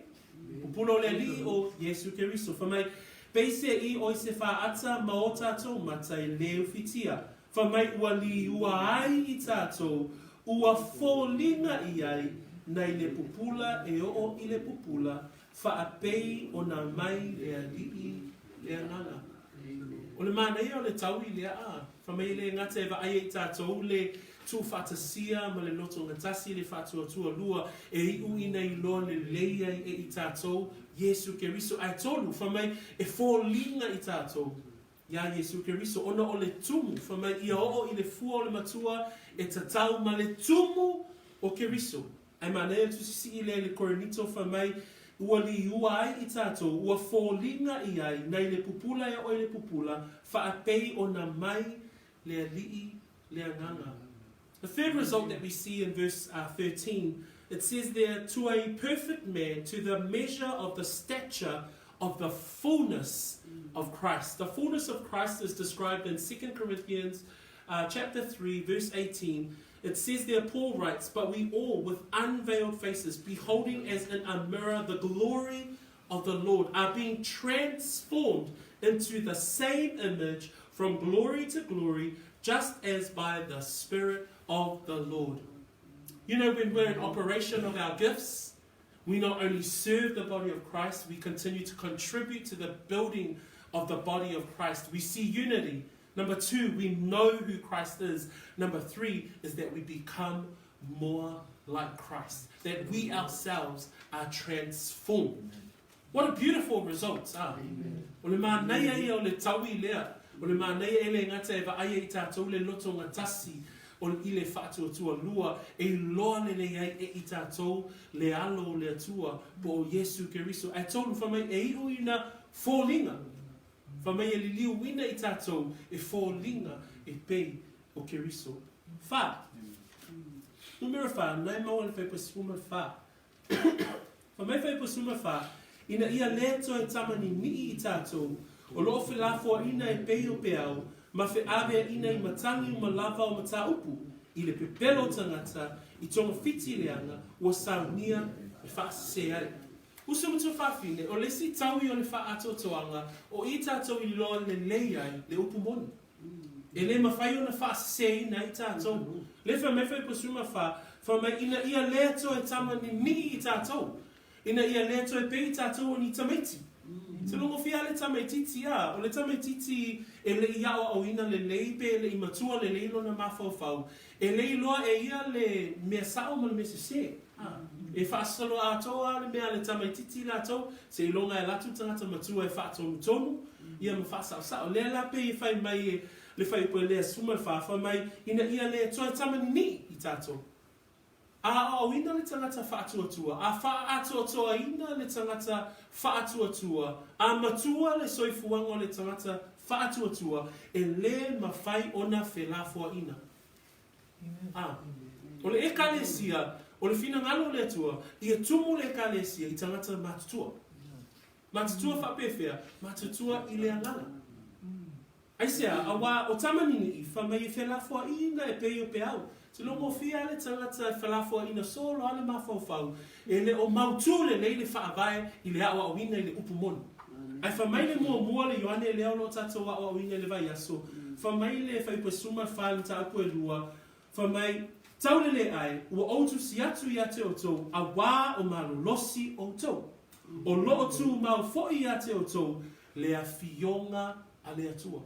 Pupula o le Alii o Iesu Keriso. Fa mai, Peisei o i se faata ma o tatou mata e le ufitia. Fa mai ua liua ai i tatou, ua foliga i ai nai le pupula e oo i le pupula, faapei ona mai le Alii le Agaga. O le manaia o le taui lea a, fa mai e le gata e vaai ai i tatou le tuufaatasia ma le loto gatasi le faatuatua lua e iu ina iloa lelei ai e i tatou Iesu Keriso ae tolu, fa mai e foliga i tatou iā Iesu Keriso ona o le tumu, fa mai ia oo i le fua o le Matua e tatau ma le tumu o Keriso. Ae manaia le tusisii lea i le Korinito fai mai, Ua liua ai i tatou, ua foliga i ai, nai le pupula e oo i le pupula, faapei ona mai le Alii le Agaga. The third result that we see in verse 13, it says there, To a perfect man, to the measure of the stature of the fullness of Christ. The fullness of Christ is described in 2 Corinthians chapter 3, verse 18. It says there, Paul writes, But we all, with unveiled faces, beholding as in a mirror the glory of the Lord, are being transformed into the same image from glory to glory, just as by the Spirit of the Lord. You know, when we're in operation of our gifts, we not only serve the body of Christ, we continue to contribute to the building of the body of Christ. We see unity. Number two, we know who Christ is. Number three is that we become more like Christ, that we ourselves are transformed. What a beautiful result, ah. O le manaia ia o le taui lea, o le manaia e le gata e vaai ai i tatou le loto gatasi o i le faatuatua lua e iloa lelei ai e i tatou le alo o le Atua po o Iesu Keriso. Ae tolu fa mai e iu ina foliga, fa mai e liliuina i tatou e foliga e pei o Keriso. Fa. Numera fa, na e maua le faipuasuma fa. Fa mai faipuasuma fa, ina ia le toe tamaninii i tatou, o loo felafoaina e pei o peau, ma feaveaina i matagi uma lava o mataupu, i le pepelo o tagata, i togafiti leaga, ua saunia e faasese ai. Uso ma tuafafine, o le isi taui o le faaatoatoaga, o i tatou i iloa lelei ai le upu moni. E le mafai ona faaseseina ai tatou. Le fai mai faipuasuma fa, fa mai ina ia le toe tamaninii i tatou, ina ia le toe pei i tatou o ni tamaiti. Te logofia le tamaititi a, o le tamaititi e lei aoaoina lelei pe e lei matua lelei lona mafaufau, e le iloa e ia le mea sao ma le mea sese. E faasasaloa atoa a le mea a le tamaititi latou, seiloga e alu atu le tagata matua e faatonutonu ia ma faasaosao. Lea la pei e fai mai e le fuaiupu e lea 14, fai mai, ina ia le toe tamaninii i tatou. A aoaoina le tagata faatuatua, a faaatoatoaina le tagata faatuatua, a matua le soifuaga o le tagata faatuatua, e le mafai ona felafoaina. A. O le Ekalesia, o le finagalo o le Atua, ia tumu le Ekalesia i tagata matutua. Matutua faapefea? Matutua i le agaga. Aisea? Auā o Tamanini'i, fai mai e felafoaina e pei o peau. Te logofia a le tagata e felafoaina solo a le mafaufau, e le o mautū lelei le faavae i le aoaoina i le upu moni. Ae fai mai le muamua le Ioane lea o lo o tatou aoaoina i le vaiaso, fai mai le Fuaiupu e 14 i le mataupu e 2, Fai mai, Tau le lē ae, ua ou tusi atu ia te outou, auā o malolosi outou. O lo o tumau foi ia te outou le afioga a le Atua.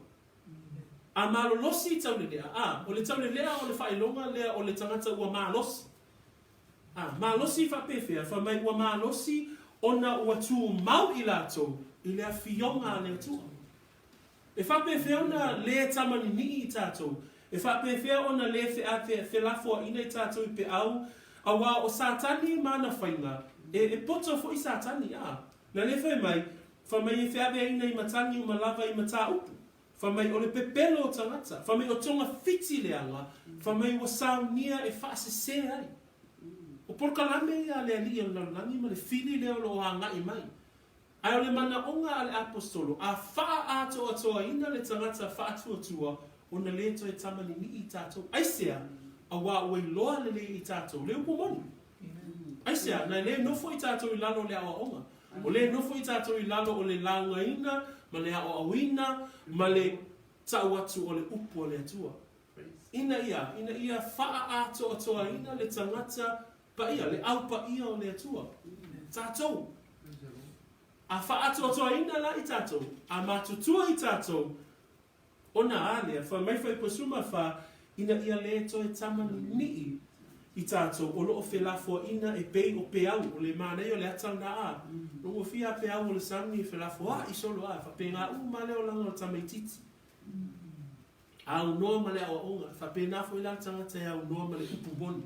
A malolosi taulelea, a, o le taulelea o le faailoga lea o le tagata ua malosi. A, malosi faapefea, fai mai ua malosi ona ua tumau i latou i le afioga a le Atua. E faapefea ona lē tamanini'i i tatou? E faapefea ona lē felafoaina i tatou i peau? Auā o Satani ma ana faiga, e, e poto foi Satani, a. Na lē fai mai, fai mai e feaveaina i matagi uma lava i mataupu. Fai mai o le pepelo o tagata. Fai mai o togafiti leaga. Fai mai ua saunia e faasesē ai. O polokalame ia a le alii o le lalolagi ma le fili lea o lo o aga'i mai. Ae o le manaoga a le Aposetolo, a faaatoatoaina le tagata faatuatua, ona lē toe tamanini'i i tatou. Aisea? Auā ua iloa lelei e i tatou le upu moni. Aisea? Na lē nofo i tatou i lalo o le aoaoga. O lē nofo i tatou i lalo o le laugaina ma le aoaoina ma le tau atu o le upu a le Atua. Ina ia, ina ia faaatoatoaina le tagata paia, le au paia o le Atua. Tatou. A faaatoatoaina la i tatou, a matutua i tatou, ona a lea, fai mai Fuaiupu 14, ina ia lē toe tamanini'i i tatou o lo o felafoaina e pei o peau, o le manaia o le ata lena a, logofia a peau o le sami e felafoa'i solo a, faapena uma le olaga o le tamaititi. Aunoa ma le aoaoga, e faapena foi la le tagata e aunoa ma le upu moni.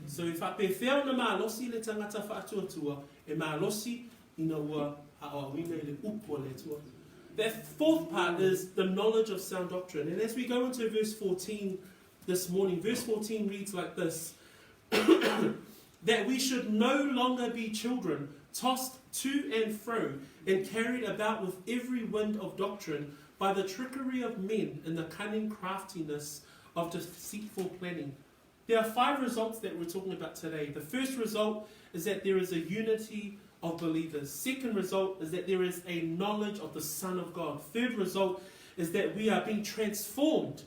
So e faapefea ona malosi le tagata faatuatua? E malosi ina ua aoaoina i le upu a le Atua. That fourth part is the knowledge of sound doctrine. And as we go into verse 14 this morning, verse 14 reads like this That we should no longer be children, tossed to and fro and carried about with every wind of doctrine by the trickery of men and the cunning craftiness of deceitful planning. There are five results that we're talking about today. The first result is that there is a unity of believers. Second result is that there is a knowledge of the Son of God. Third result is that we are being transformed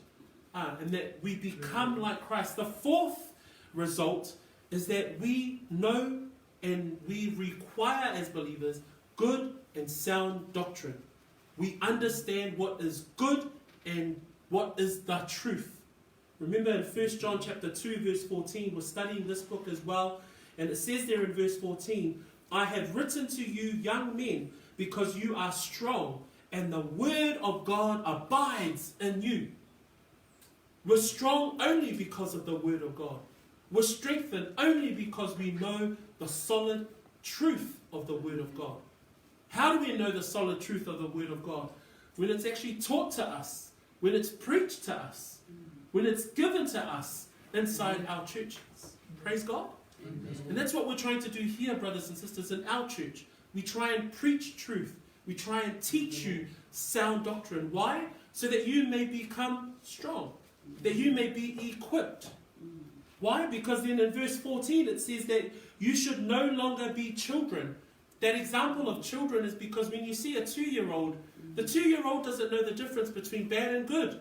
uh, and that we become like Christ. The fourth result is that we know and we require as believers good and sound doctrine. We understand what is good and what is the truth. Remember in 1 John chapter 2 verse 14, we're studying this book as well, and it says there in verse 14, I have written to you young men because you are strong and the word of God abides in you. We're strong only because of the word of God. We're strengthened only because we know the solid truth of the word of God. How do we know the solid truth of the word of God? When it's actually taught to us, when it's preached to us, when it's given to us inside our churches. Praise God. And that's what we're trying to do here, brothers and sisters, in our church. We try and preach truth. We try and teach you sound doctrine. Why? So that you may become strong, that you may be equipped. Why? Because then in verse 14 it says that you should no longer be children. That example of children is because when you see a 2-year-old, the 2-year-old doesn't know the difference between bad and good.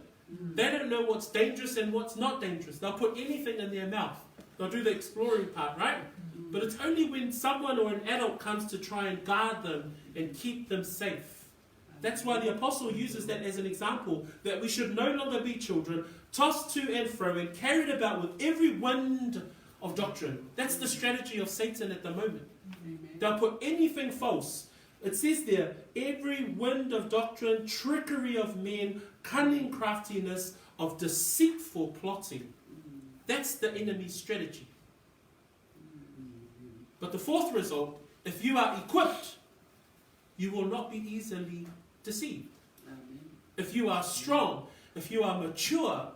They don't know what's dangerous and what's not dangerous. They'll put anything in their mouth. They'll do the exploring part, right? But it's only when someone or an adult comes to try and guard them and keep them safe. That's why the apostle uses that as an example, that we should no longer be children, tossed to and fro and carried about with every wind of doctrine. That's the strategy of Satan at the moment. Amen. They'll put anything false. It says there, every wind of doctrine, trickery of men, cunning craftiness of deceitful plotting. That's the enemy's strategy. But the fourth result, if you are equipped, you will not be easily deceived. Amen. If you are strong, if you are mature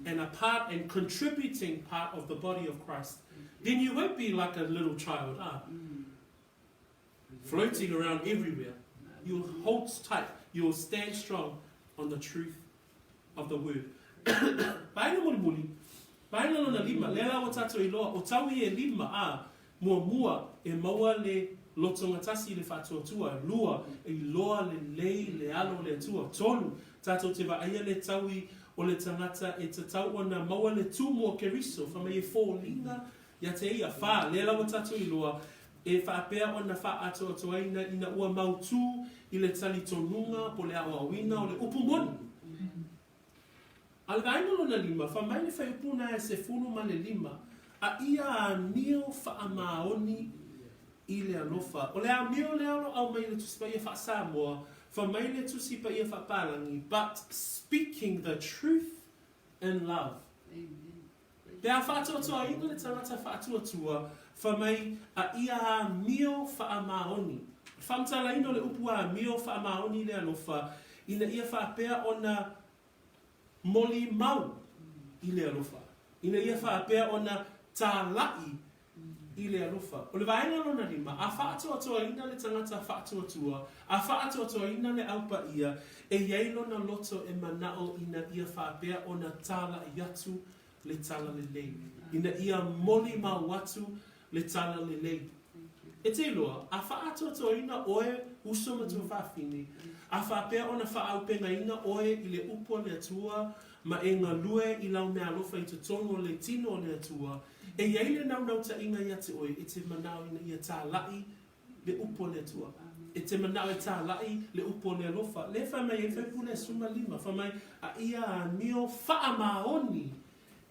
and a part and contributing part of the body of Christ, then you won't be like a little child, ah, floating around everywhere. You will hold tight, you will stand strong on the truth of the word. Vaega mulimuli, vaega lona lima, lea la ua tatou iloa, o taui e lima, a, muamua, e maua le lotogatasi i le faatuatua, lua, e iloa lelei le alo o le Atua, tolu, tatou te vaaia le taui o le tagata e tatau ona maua le tumu o Keriso, fai mai e foliga ia te ia, fa, lea la ua tatou iloa, e faapea ona faaatoatoaina ina ua mautū i le talitonuga po o le aoaoina o le upu moni. A o le vaega lona lima, fai mai le fuaiupu na e 15, A ia amio faamaoni i le alofa. O le amio lea o lo o aumai i le Tusi Paia faa-Samoa, fai mai le Tusi Paia faa-Palagi, but speaking the truth in love. Pe a faatoatoaina le tagata faatuatua, fai mai a ia amio faamaoni. O le faamatalaina o le upu amio faamaoni i le alofa, ina ia faapea ona molimau i le alofa, ina ia faapea ona tālaʻi i le alofa. O le vaega lona lima, a faatoatoaina le tagata faatuatua, a faatoatoaina le Au Paia, e i ai lona loto e manao ina ia faapea ona tālaʻi atu le talalelei, ina ia molimau atu le talalelei. E te iloa, a faaatoatoaina oe uso ma tuafafine, a faapea ona faaaupegaina oe i le upu a le Atua ma e galue i lau meaalofa i totonu o le tino o le Atua, e i ai le naunautaiga ia te oe e te manao ina ia tālaʻi le upu a le Atua. E te manao e tālaʻi le upu o le alofa. Lea e fai mai ai Faipule 15, fai mai, A ia amio faamaoni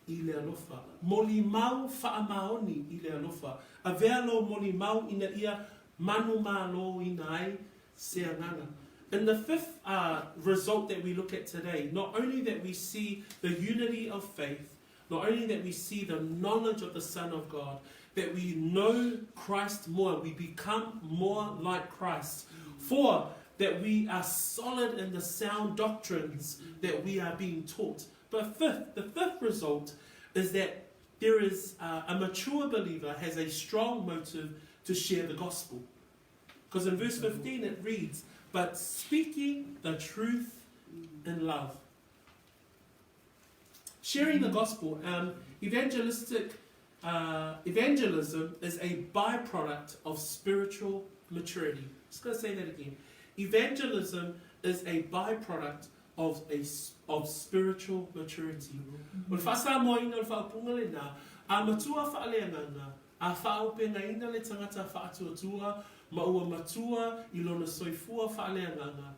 i le alofa. Molimau faamaoni i le alofa. Avea lou molimau ina ia manumaloina ai se agaga. In the fifth uh, result that we look at today, not only that we see the unity of faith, not only that we see the knowledge of the Son of God, that we know Christ more, we become more like Christ. For that we are solid in the sound doctrines that we are being taught. But fifth, the fifth result is that there is uh, a mature believer has a strong motive to share the gospel. Because in verse 15 it reads, But speaking the truth in love. Sharing the gospel, um, evangelistic uh, evangelism is a byproduct of spiritual maturity. Just going to say that again. Evangelism is a byproduct of a of spiritual maturity. O le faasamoaina o le faaupuga lenā, a matua faaleagaga, a faaaupegaina le tagata faatuatua ma ua matua i lona soifua faaleagaga,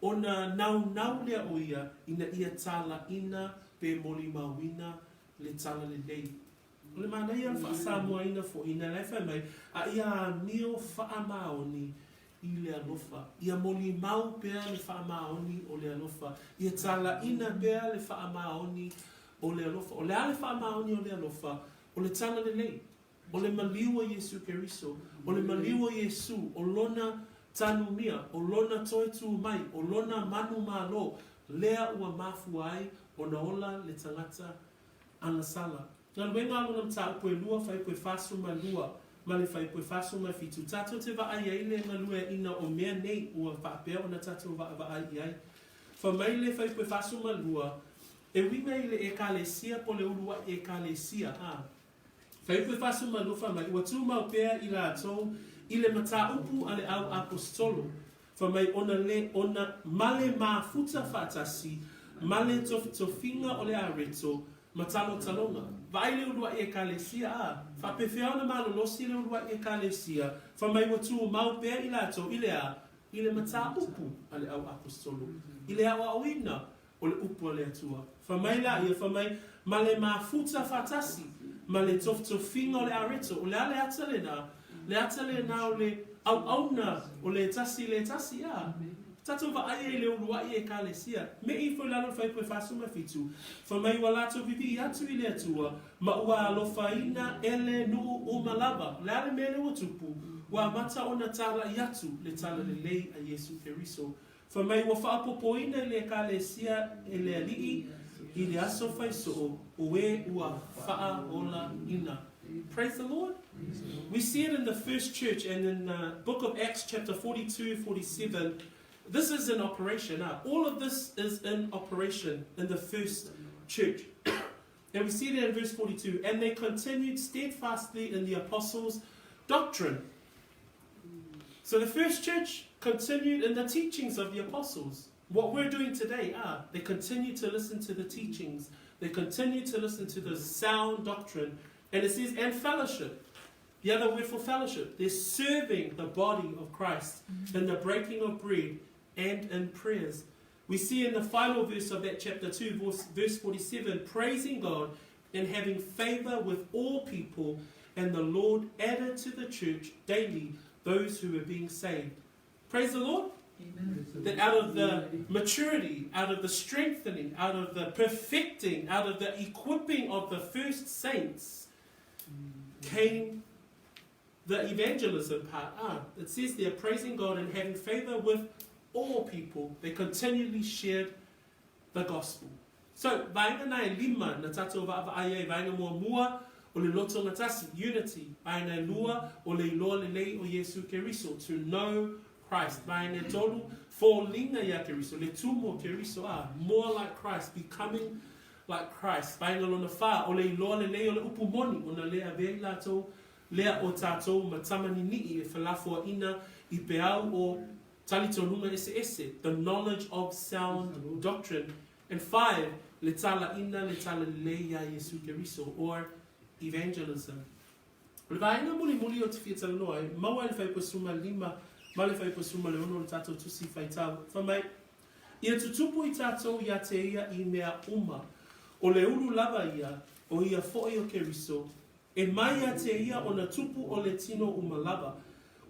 ona naunau lea o ia ina ia tālaʻina pe molimauina le talalelei. O le manaia o le faasamoaina foi ina la e fai mai, a ia amio faamaoni i le alofa. Ia molimau pea le faamaoni o le alofa. Ia talaina pea le faamaoni o le alofa. O le a le faamaoni o le alofa? O le talalelei. O le maliu o Iesu Keriso. O le maliu o Iesu, o Lona tanumia, o Lona toe tū mai, o Lona manumalo, lea ua mafua ai ona ola le tagata agasala. Galuega a lona mataupu e lua, fuaiupu e 42 ma le fuaiupu e 47, tatou te vaai ai le galueaina o mea nei ua faapea ona tatou vaavaai i ai. Fai mai le fuaiupu e 42, e uiga i le Ekalesia po le uluai Ekalesia, a. Fuaiupu e 42 fai mai, ua tumau pea i latou i le mataupu a le au aposetolo, fai mai ona le ona ma le mafuta faatasi ma le tofitofiga o le areto ma talotaloga. Vaai le uluai Ekalesia, a, faapefea ona malolosi le uluai Ekalesia, fai mai ua tumau pea i latou i le a? I le mataupu a le au aposetolo, i le aoaoina o le upu a le Atua. Fai mai laia, fai mai, ma le mafuta faatasi, ma le tofitofiga o le areto. O le a le ata lenā? Le ata lenā o le auauna o le tasi i le tasi, a. Tatou vaai ai i le uluai Ekalesia. Me i ifo i lalo o le fuaiupu e 47, fai mai ua latou vivii atu i le Atua, ma ua alofaina e le nuu uma lava. O le a le mea lea ua tupu? Ua amata ona tālaʻi atu le talalelei a Iesu Keriso. Fai mai ua faaopoopoina i le Ekalesia e le Alii i le aso faisoo o e ua faaolaina. Praise the Lord. We see it in the first church and in the book of Acts chapter 42, 47. This is in operation. All of this is in operation in the first church. And we see that in verse 42. And they continued steadfastly in the apostles' doctrine. So the first church continued in the teachings of the apostles. What we're doing today are they continue to listen to the teachings. They continue to listen to the sound doctrine. And it says, and fellowship. The other word for fellowship. They're serving the body of Christ in the breaking of bread and in prayers. We see in the final verse of that chapter 2, verse 47, praising God and having favor with all people, and the Lord added to the church daily those who were being saved. Praise the Lord.
Amen.
That out of the maturity, out of the strengthening, out of the perfecting, out of the equipping of the first saints came the evangelism part. It says they're praising God and having favor with all people. They continually shared the gospel. So, vaega na e lima na tatou vaavaai ai, vaega muamua o le loto gatasi, unity, vaega e lua o le iloa lelei o Iesu Keriso, to know Christ, vaega e tolu, foliga ia Keriso, le tumu o Keriso, more like Christ, becoming like Christ, vaega lona fa, o le iloa lelei o le upu moni, ona le avea i latou lea o tatou ma tama nini'i e felafoaina i peau o talitonuga eseese, the knowledge of sound doctrine. And five, le talaina le talalelei iā Iesu Keriso, or evangelism. O le vaega mulimuli o te fia talanoa ai, maua ai le faipasuma lima ma le faipasuma le ono o le tatou tusi faitau. Fai mai, Ia tutupu i tatou ia te ia i mea uma, o le ulu lava ia, o ia foʻi o Keriso, E mai ia te ia ona tupu o le tino uma lava,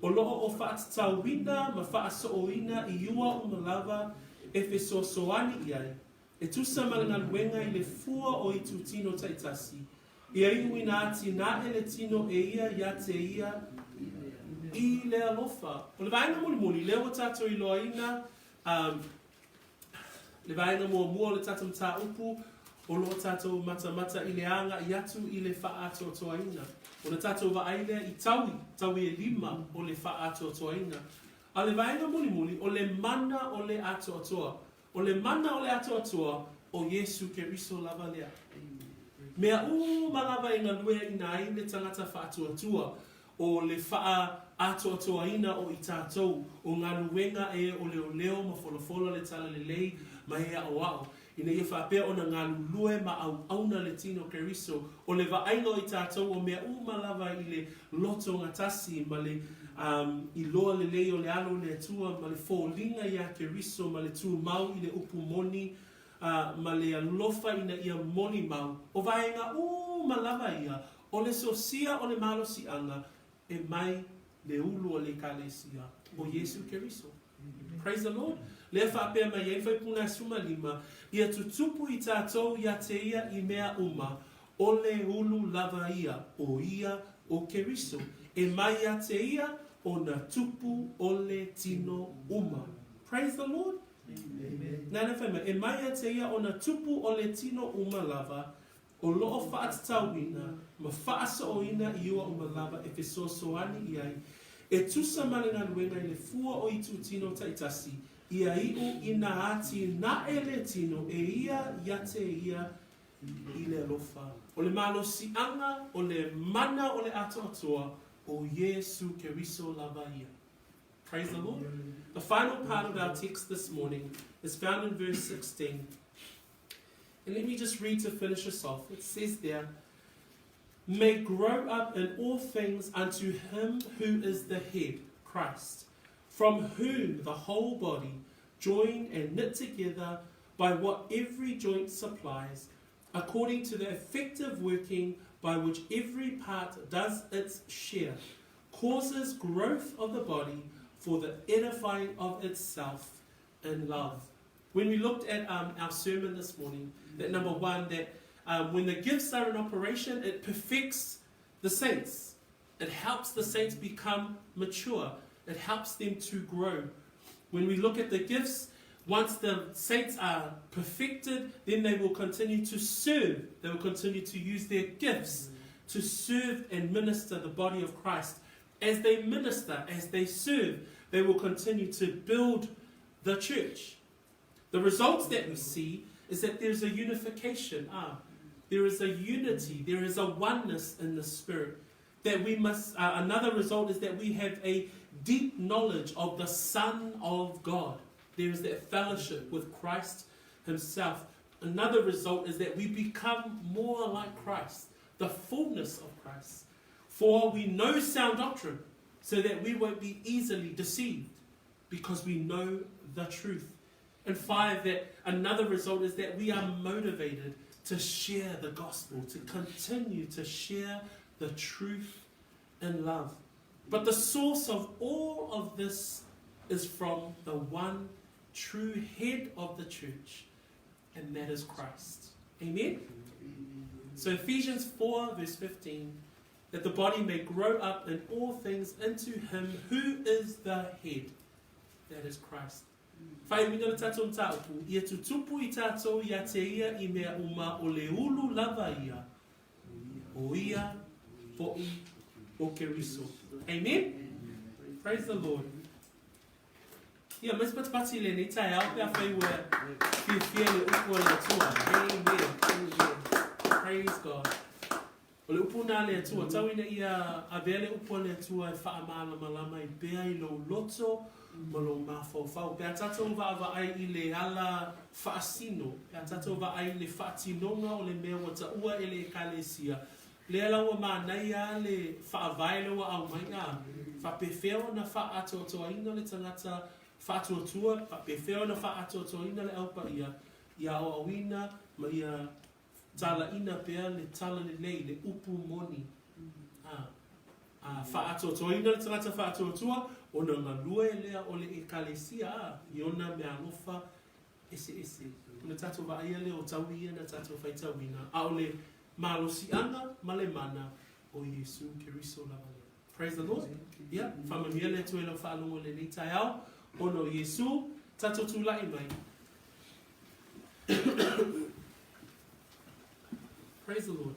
o loo o faatatauina ma faasooina i ua uma lava e fesoasoani i ai, e tusa ma le galuega i le fua o itutino taitasi, ia iuina atinae le tino e ia ia te ia i le alofa. O le vaega mulimuli, lea ua tatou iloaina, Le vaega muamua o le tatou mataupu, o lo o tatou matamata i le agai atu i le faaatoatoaina. Ona tatou vaai lea i taui, taui e lima o le faaatoatoaina. A o le vaega mulimuli, o le mana o le atoatoa. O le mana o le atoatoa, o Iesu Keriso lava lea. Mea uma lava e galueaina ai le tagata faatuatua, o le faaatoatoaina o i tatou, o galuega e o leoleo ma folafola le talalelei ma e aoao, ina ia faapea ona galulue ma auauna le tino Keriso, o le vaaiga o i tatou o mea uma lava i le loto gatasi ma le iloa lelei o le alo o le Atua ma le foliga iā Keriso ma le tumau i le upu moni ma le alofa ina ia molimau, o vaega uma lava ia o le sosia o le malosiaga e mai le ulu o le Ekalesia o Iesu Keriso. Praise the Lord. Lea faapea mai ai Faipuna suma lima, ia tutupu i tatou ia te ia i mea uma, o le ulu lava ia, o ia o Keriso, e mai ia te ia ona tupu o le tino uma. Praise the Lord. Nana fai mai, e mai ia te ia ona tupu o le tino uma lava, o loo faatatauina ma faasooina i ua uma lava e fesoasoani i ai, e tusa ma le galuega i le fua o itutino taitasi, ia iu ina atinae le tino e ia ia te ia i le alofa. O le malosiaga o le mana o le atoatoa o Iesu Keriso lava ia. Praise the Lord. The final part of our text this morning is found in verse 16. And let me just read to finish us off. It says there, May grow up in all things unto him who is the head, Christ, from whom the whole body, joined and knit together by what every joint supplies, according to the effective working by which every part does its share, causes growth of the body for the edifying of itself in love. When we looked at our sermon this morning, that number one, that when the gifts are in operation, it perfects the saints. It helps the saints become mature. It helps them to grow. When we look at the gifts, once the saints are perfected, then they will continue to serve. They will continue to use their gifts to serve and minister the body of Christ. As they minister, as they serve, they will continue to build the church. The results that we see is that there's a unification. Ah, there is a unity, there is a oneness in the Spirit. That we must, another result is that we have a deep knowledge of the Son of God. There is that fellowship with Christ Himself. Another result is that we become more like Christ, the fullness of Christ. For we know sound doctrine, so that we won't be easily deceived, because we know the truth. And five, that another result is that we are motivated to share the gospel, to continue to share the truth in love. But the source of all of this is from the one true head of the church, and that is Christ. Amen? So Ephesians 4, verse 15, that the body may grow up in all things into him who is the head, that is Christ. Faaiuina le tatou mataupu, ia tutupu i tatou ia te ia i mea uma o le ulu lava ia, o ia fo'i o Keriso. Amen? Praise the Lord. Ia, mai se patipati i lenei taeao pe afai ua fiafia i le upu a le Atua. Amen. Amen. Praise God. O le upu na a le Atua, tau ina ia avea le upu a le Atua e faamalamalama ai pea i lou loto ma lou mafaufau. Pe a tatou vaavaai i le ala faasino, pe a tatou vaai i le faatinoga o le mea ua taua e le Ekalesia, lea la ua manaia a le faavae lea ua aumai, a faapefea ona faaatoatoaina le tagata faatuatua, faapefea ona faaatoatoaina le Au Paia, ia aoaoina ma ia Talaina pea le tala lelei, le upu moni. A, a faaatoatoaina le tagata faatuatua, ona galue lea o le Ekalesia, a, i ona meaalofa eseese. Ona tatou vaaia lea o taui ia na tatou faitauina, a o le malosiaga ma le mana o Iesu Keriso lava lea. Praise the Lord. Ia, faamanuia le Atua i lau faalogo i lenei taeao, ona o Iesu, tatou tulai mai. Praise the Lord.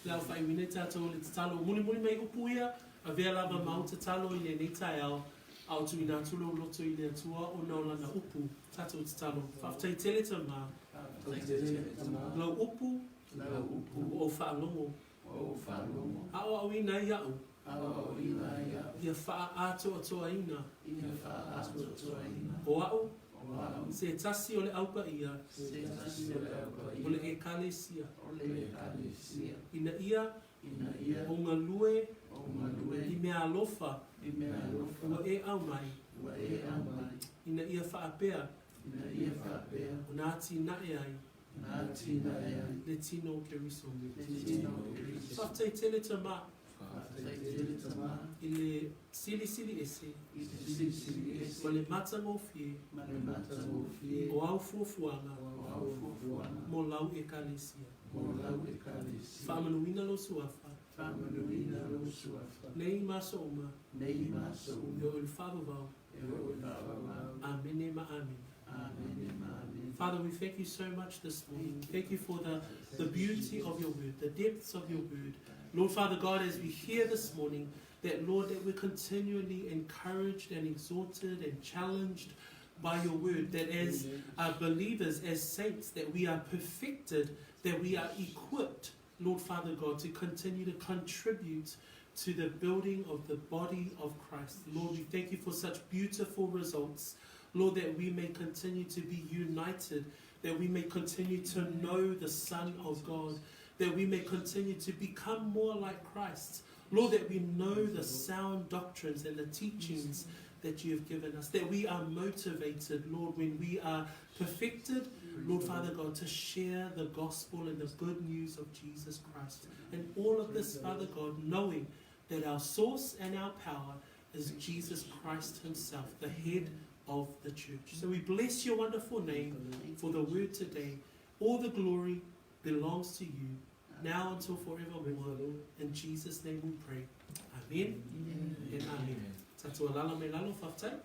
Le au faaiuina i tatou le tatalo. Mulimuli mai upu ia, avea lava ma au tatalo i lenei taeao, a o tuuina atu lou loto i le Atua ona o lana upu. Tatou tatalo. Faafetai tele Tama. Lau upu, ua ou faalogo. Aoaoina ai au. Ia faaatoatoaina. O au, se tasi o le Au Paia o le Ekalesia, ina ia ou galue i mea alofa ua e aumai, ina ia faapea ona atinae ai le tino o Keriso. Faafetai tele Tama i le silisili ese ma le matagofie o au fuafuaga mo lau Ekalesia. Faamanuina lou Suafa nei ma aso uma e oo i le faavavau. Amene ma amene. Father, we thank you so much this morning. Thank you for the, the beauty of your word, the depths of your word. Lord Father God, as we hear this morning, that Lord, that we're continually encouraged and exhorted and challenged by your word, that as uh, believers, as saints, that we are perfected, that we are equipped, Lord Father God, to continue to contribute to the building of the body of Christ. Lord, we thank you for such beautiful results. Lord, that we may continue to be united, that we may continue to know the Son of God, that we may continue to become more like Christ. Lord, that we know the sound doctrines and the teachings that you have given us, that we are motivated, Lord, when we are perfected, Lord Father God, to share the gospel and the good news of Jesus Christ. And all of this, Father God, knowing that our source and our power is Jesus Christ Himself, the head of the church. So we bless your wonderful name for the word today. All the glory belongs to you now until forevermore. In Jesus' name we pray. Amen and amen. Tatou alala mai lalo, faafetai.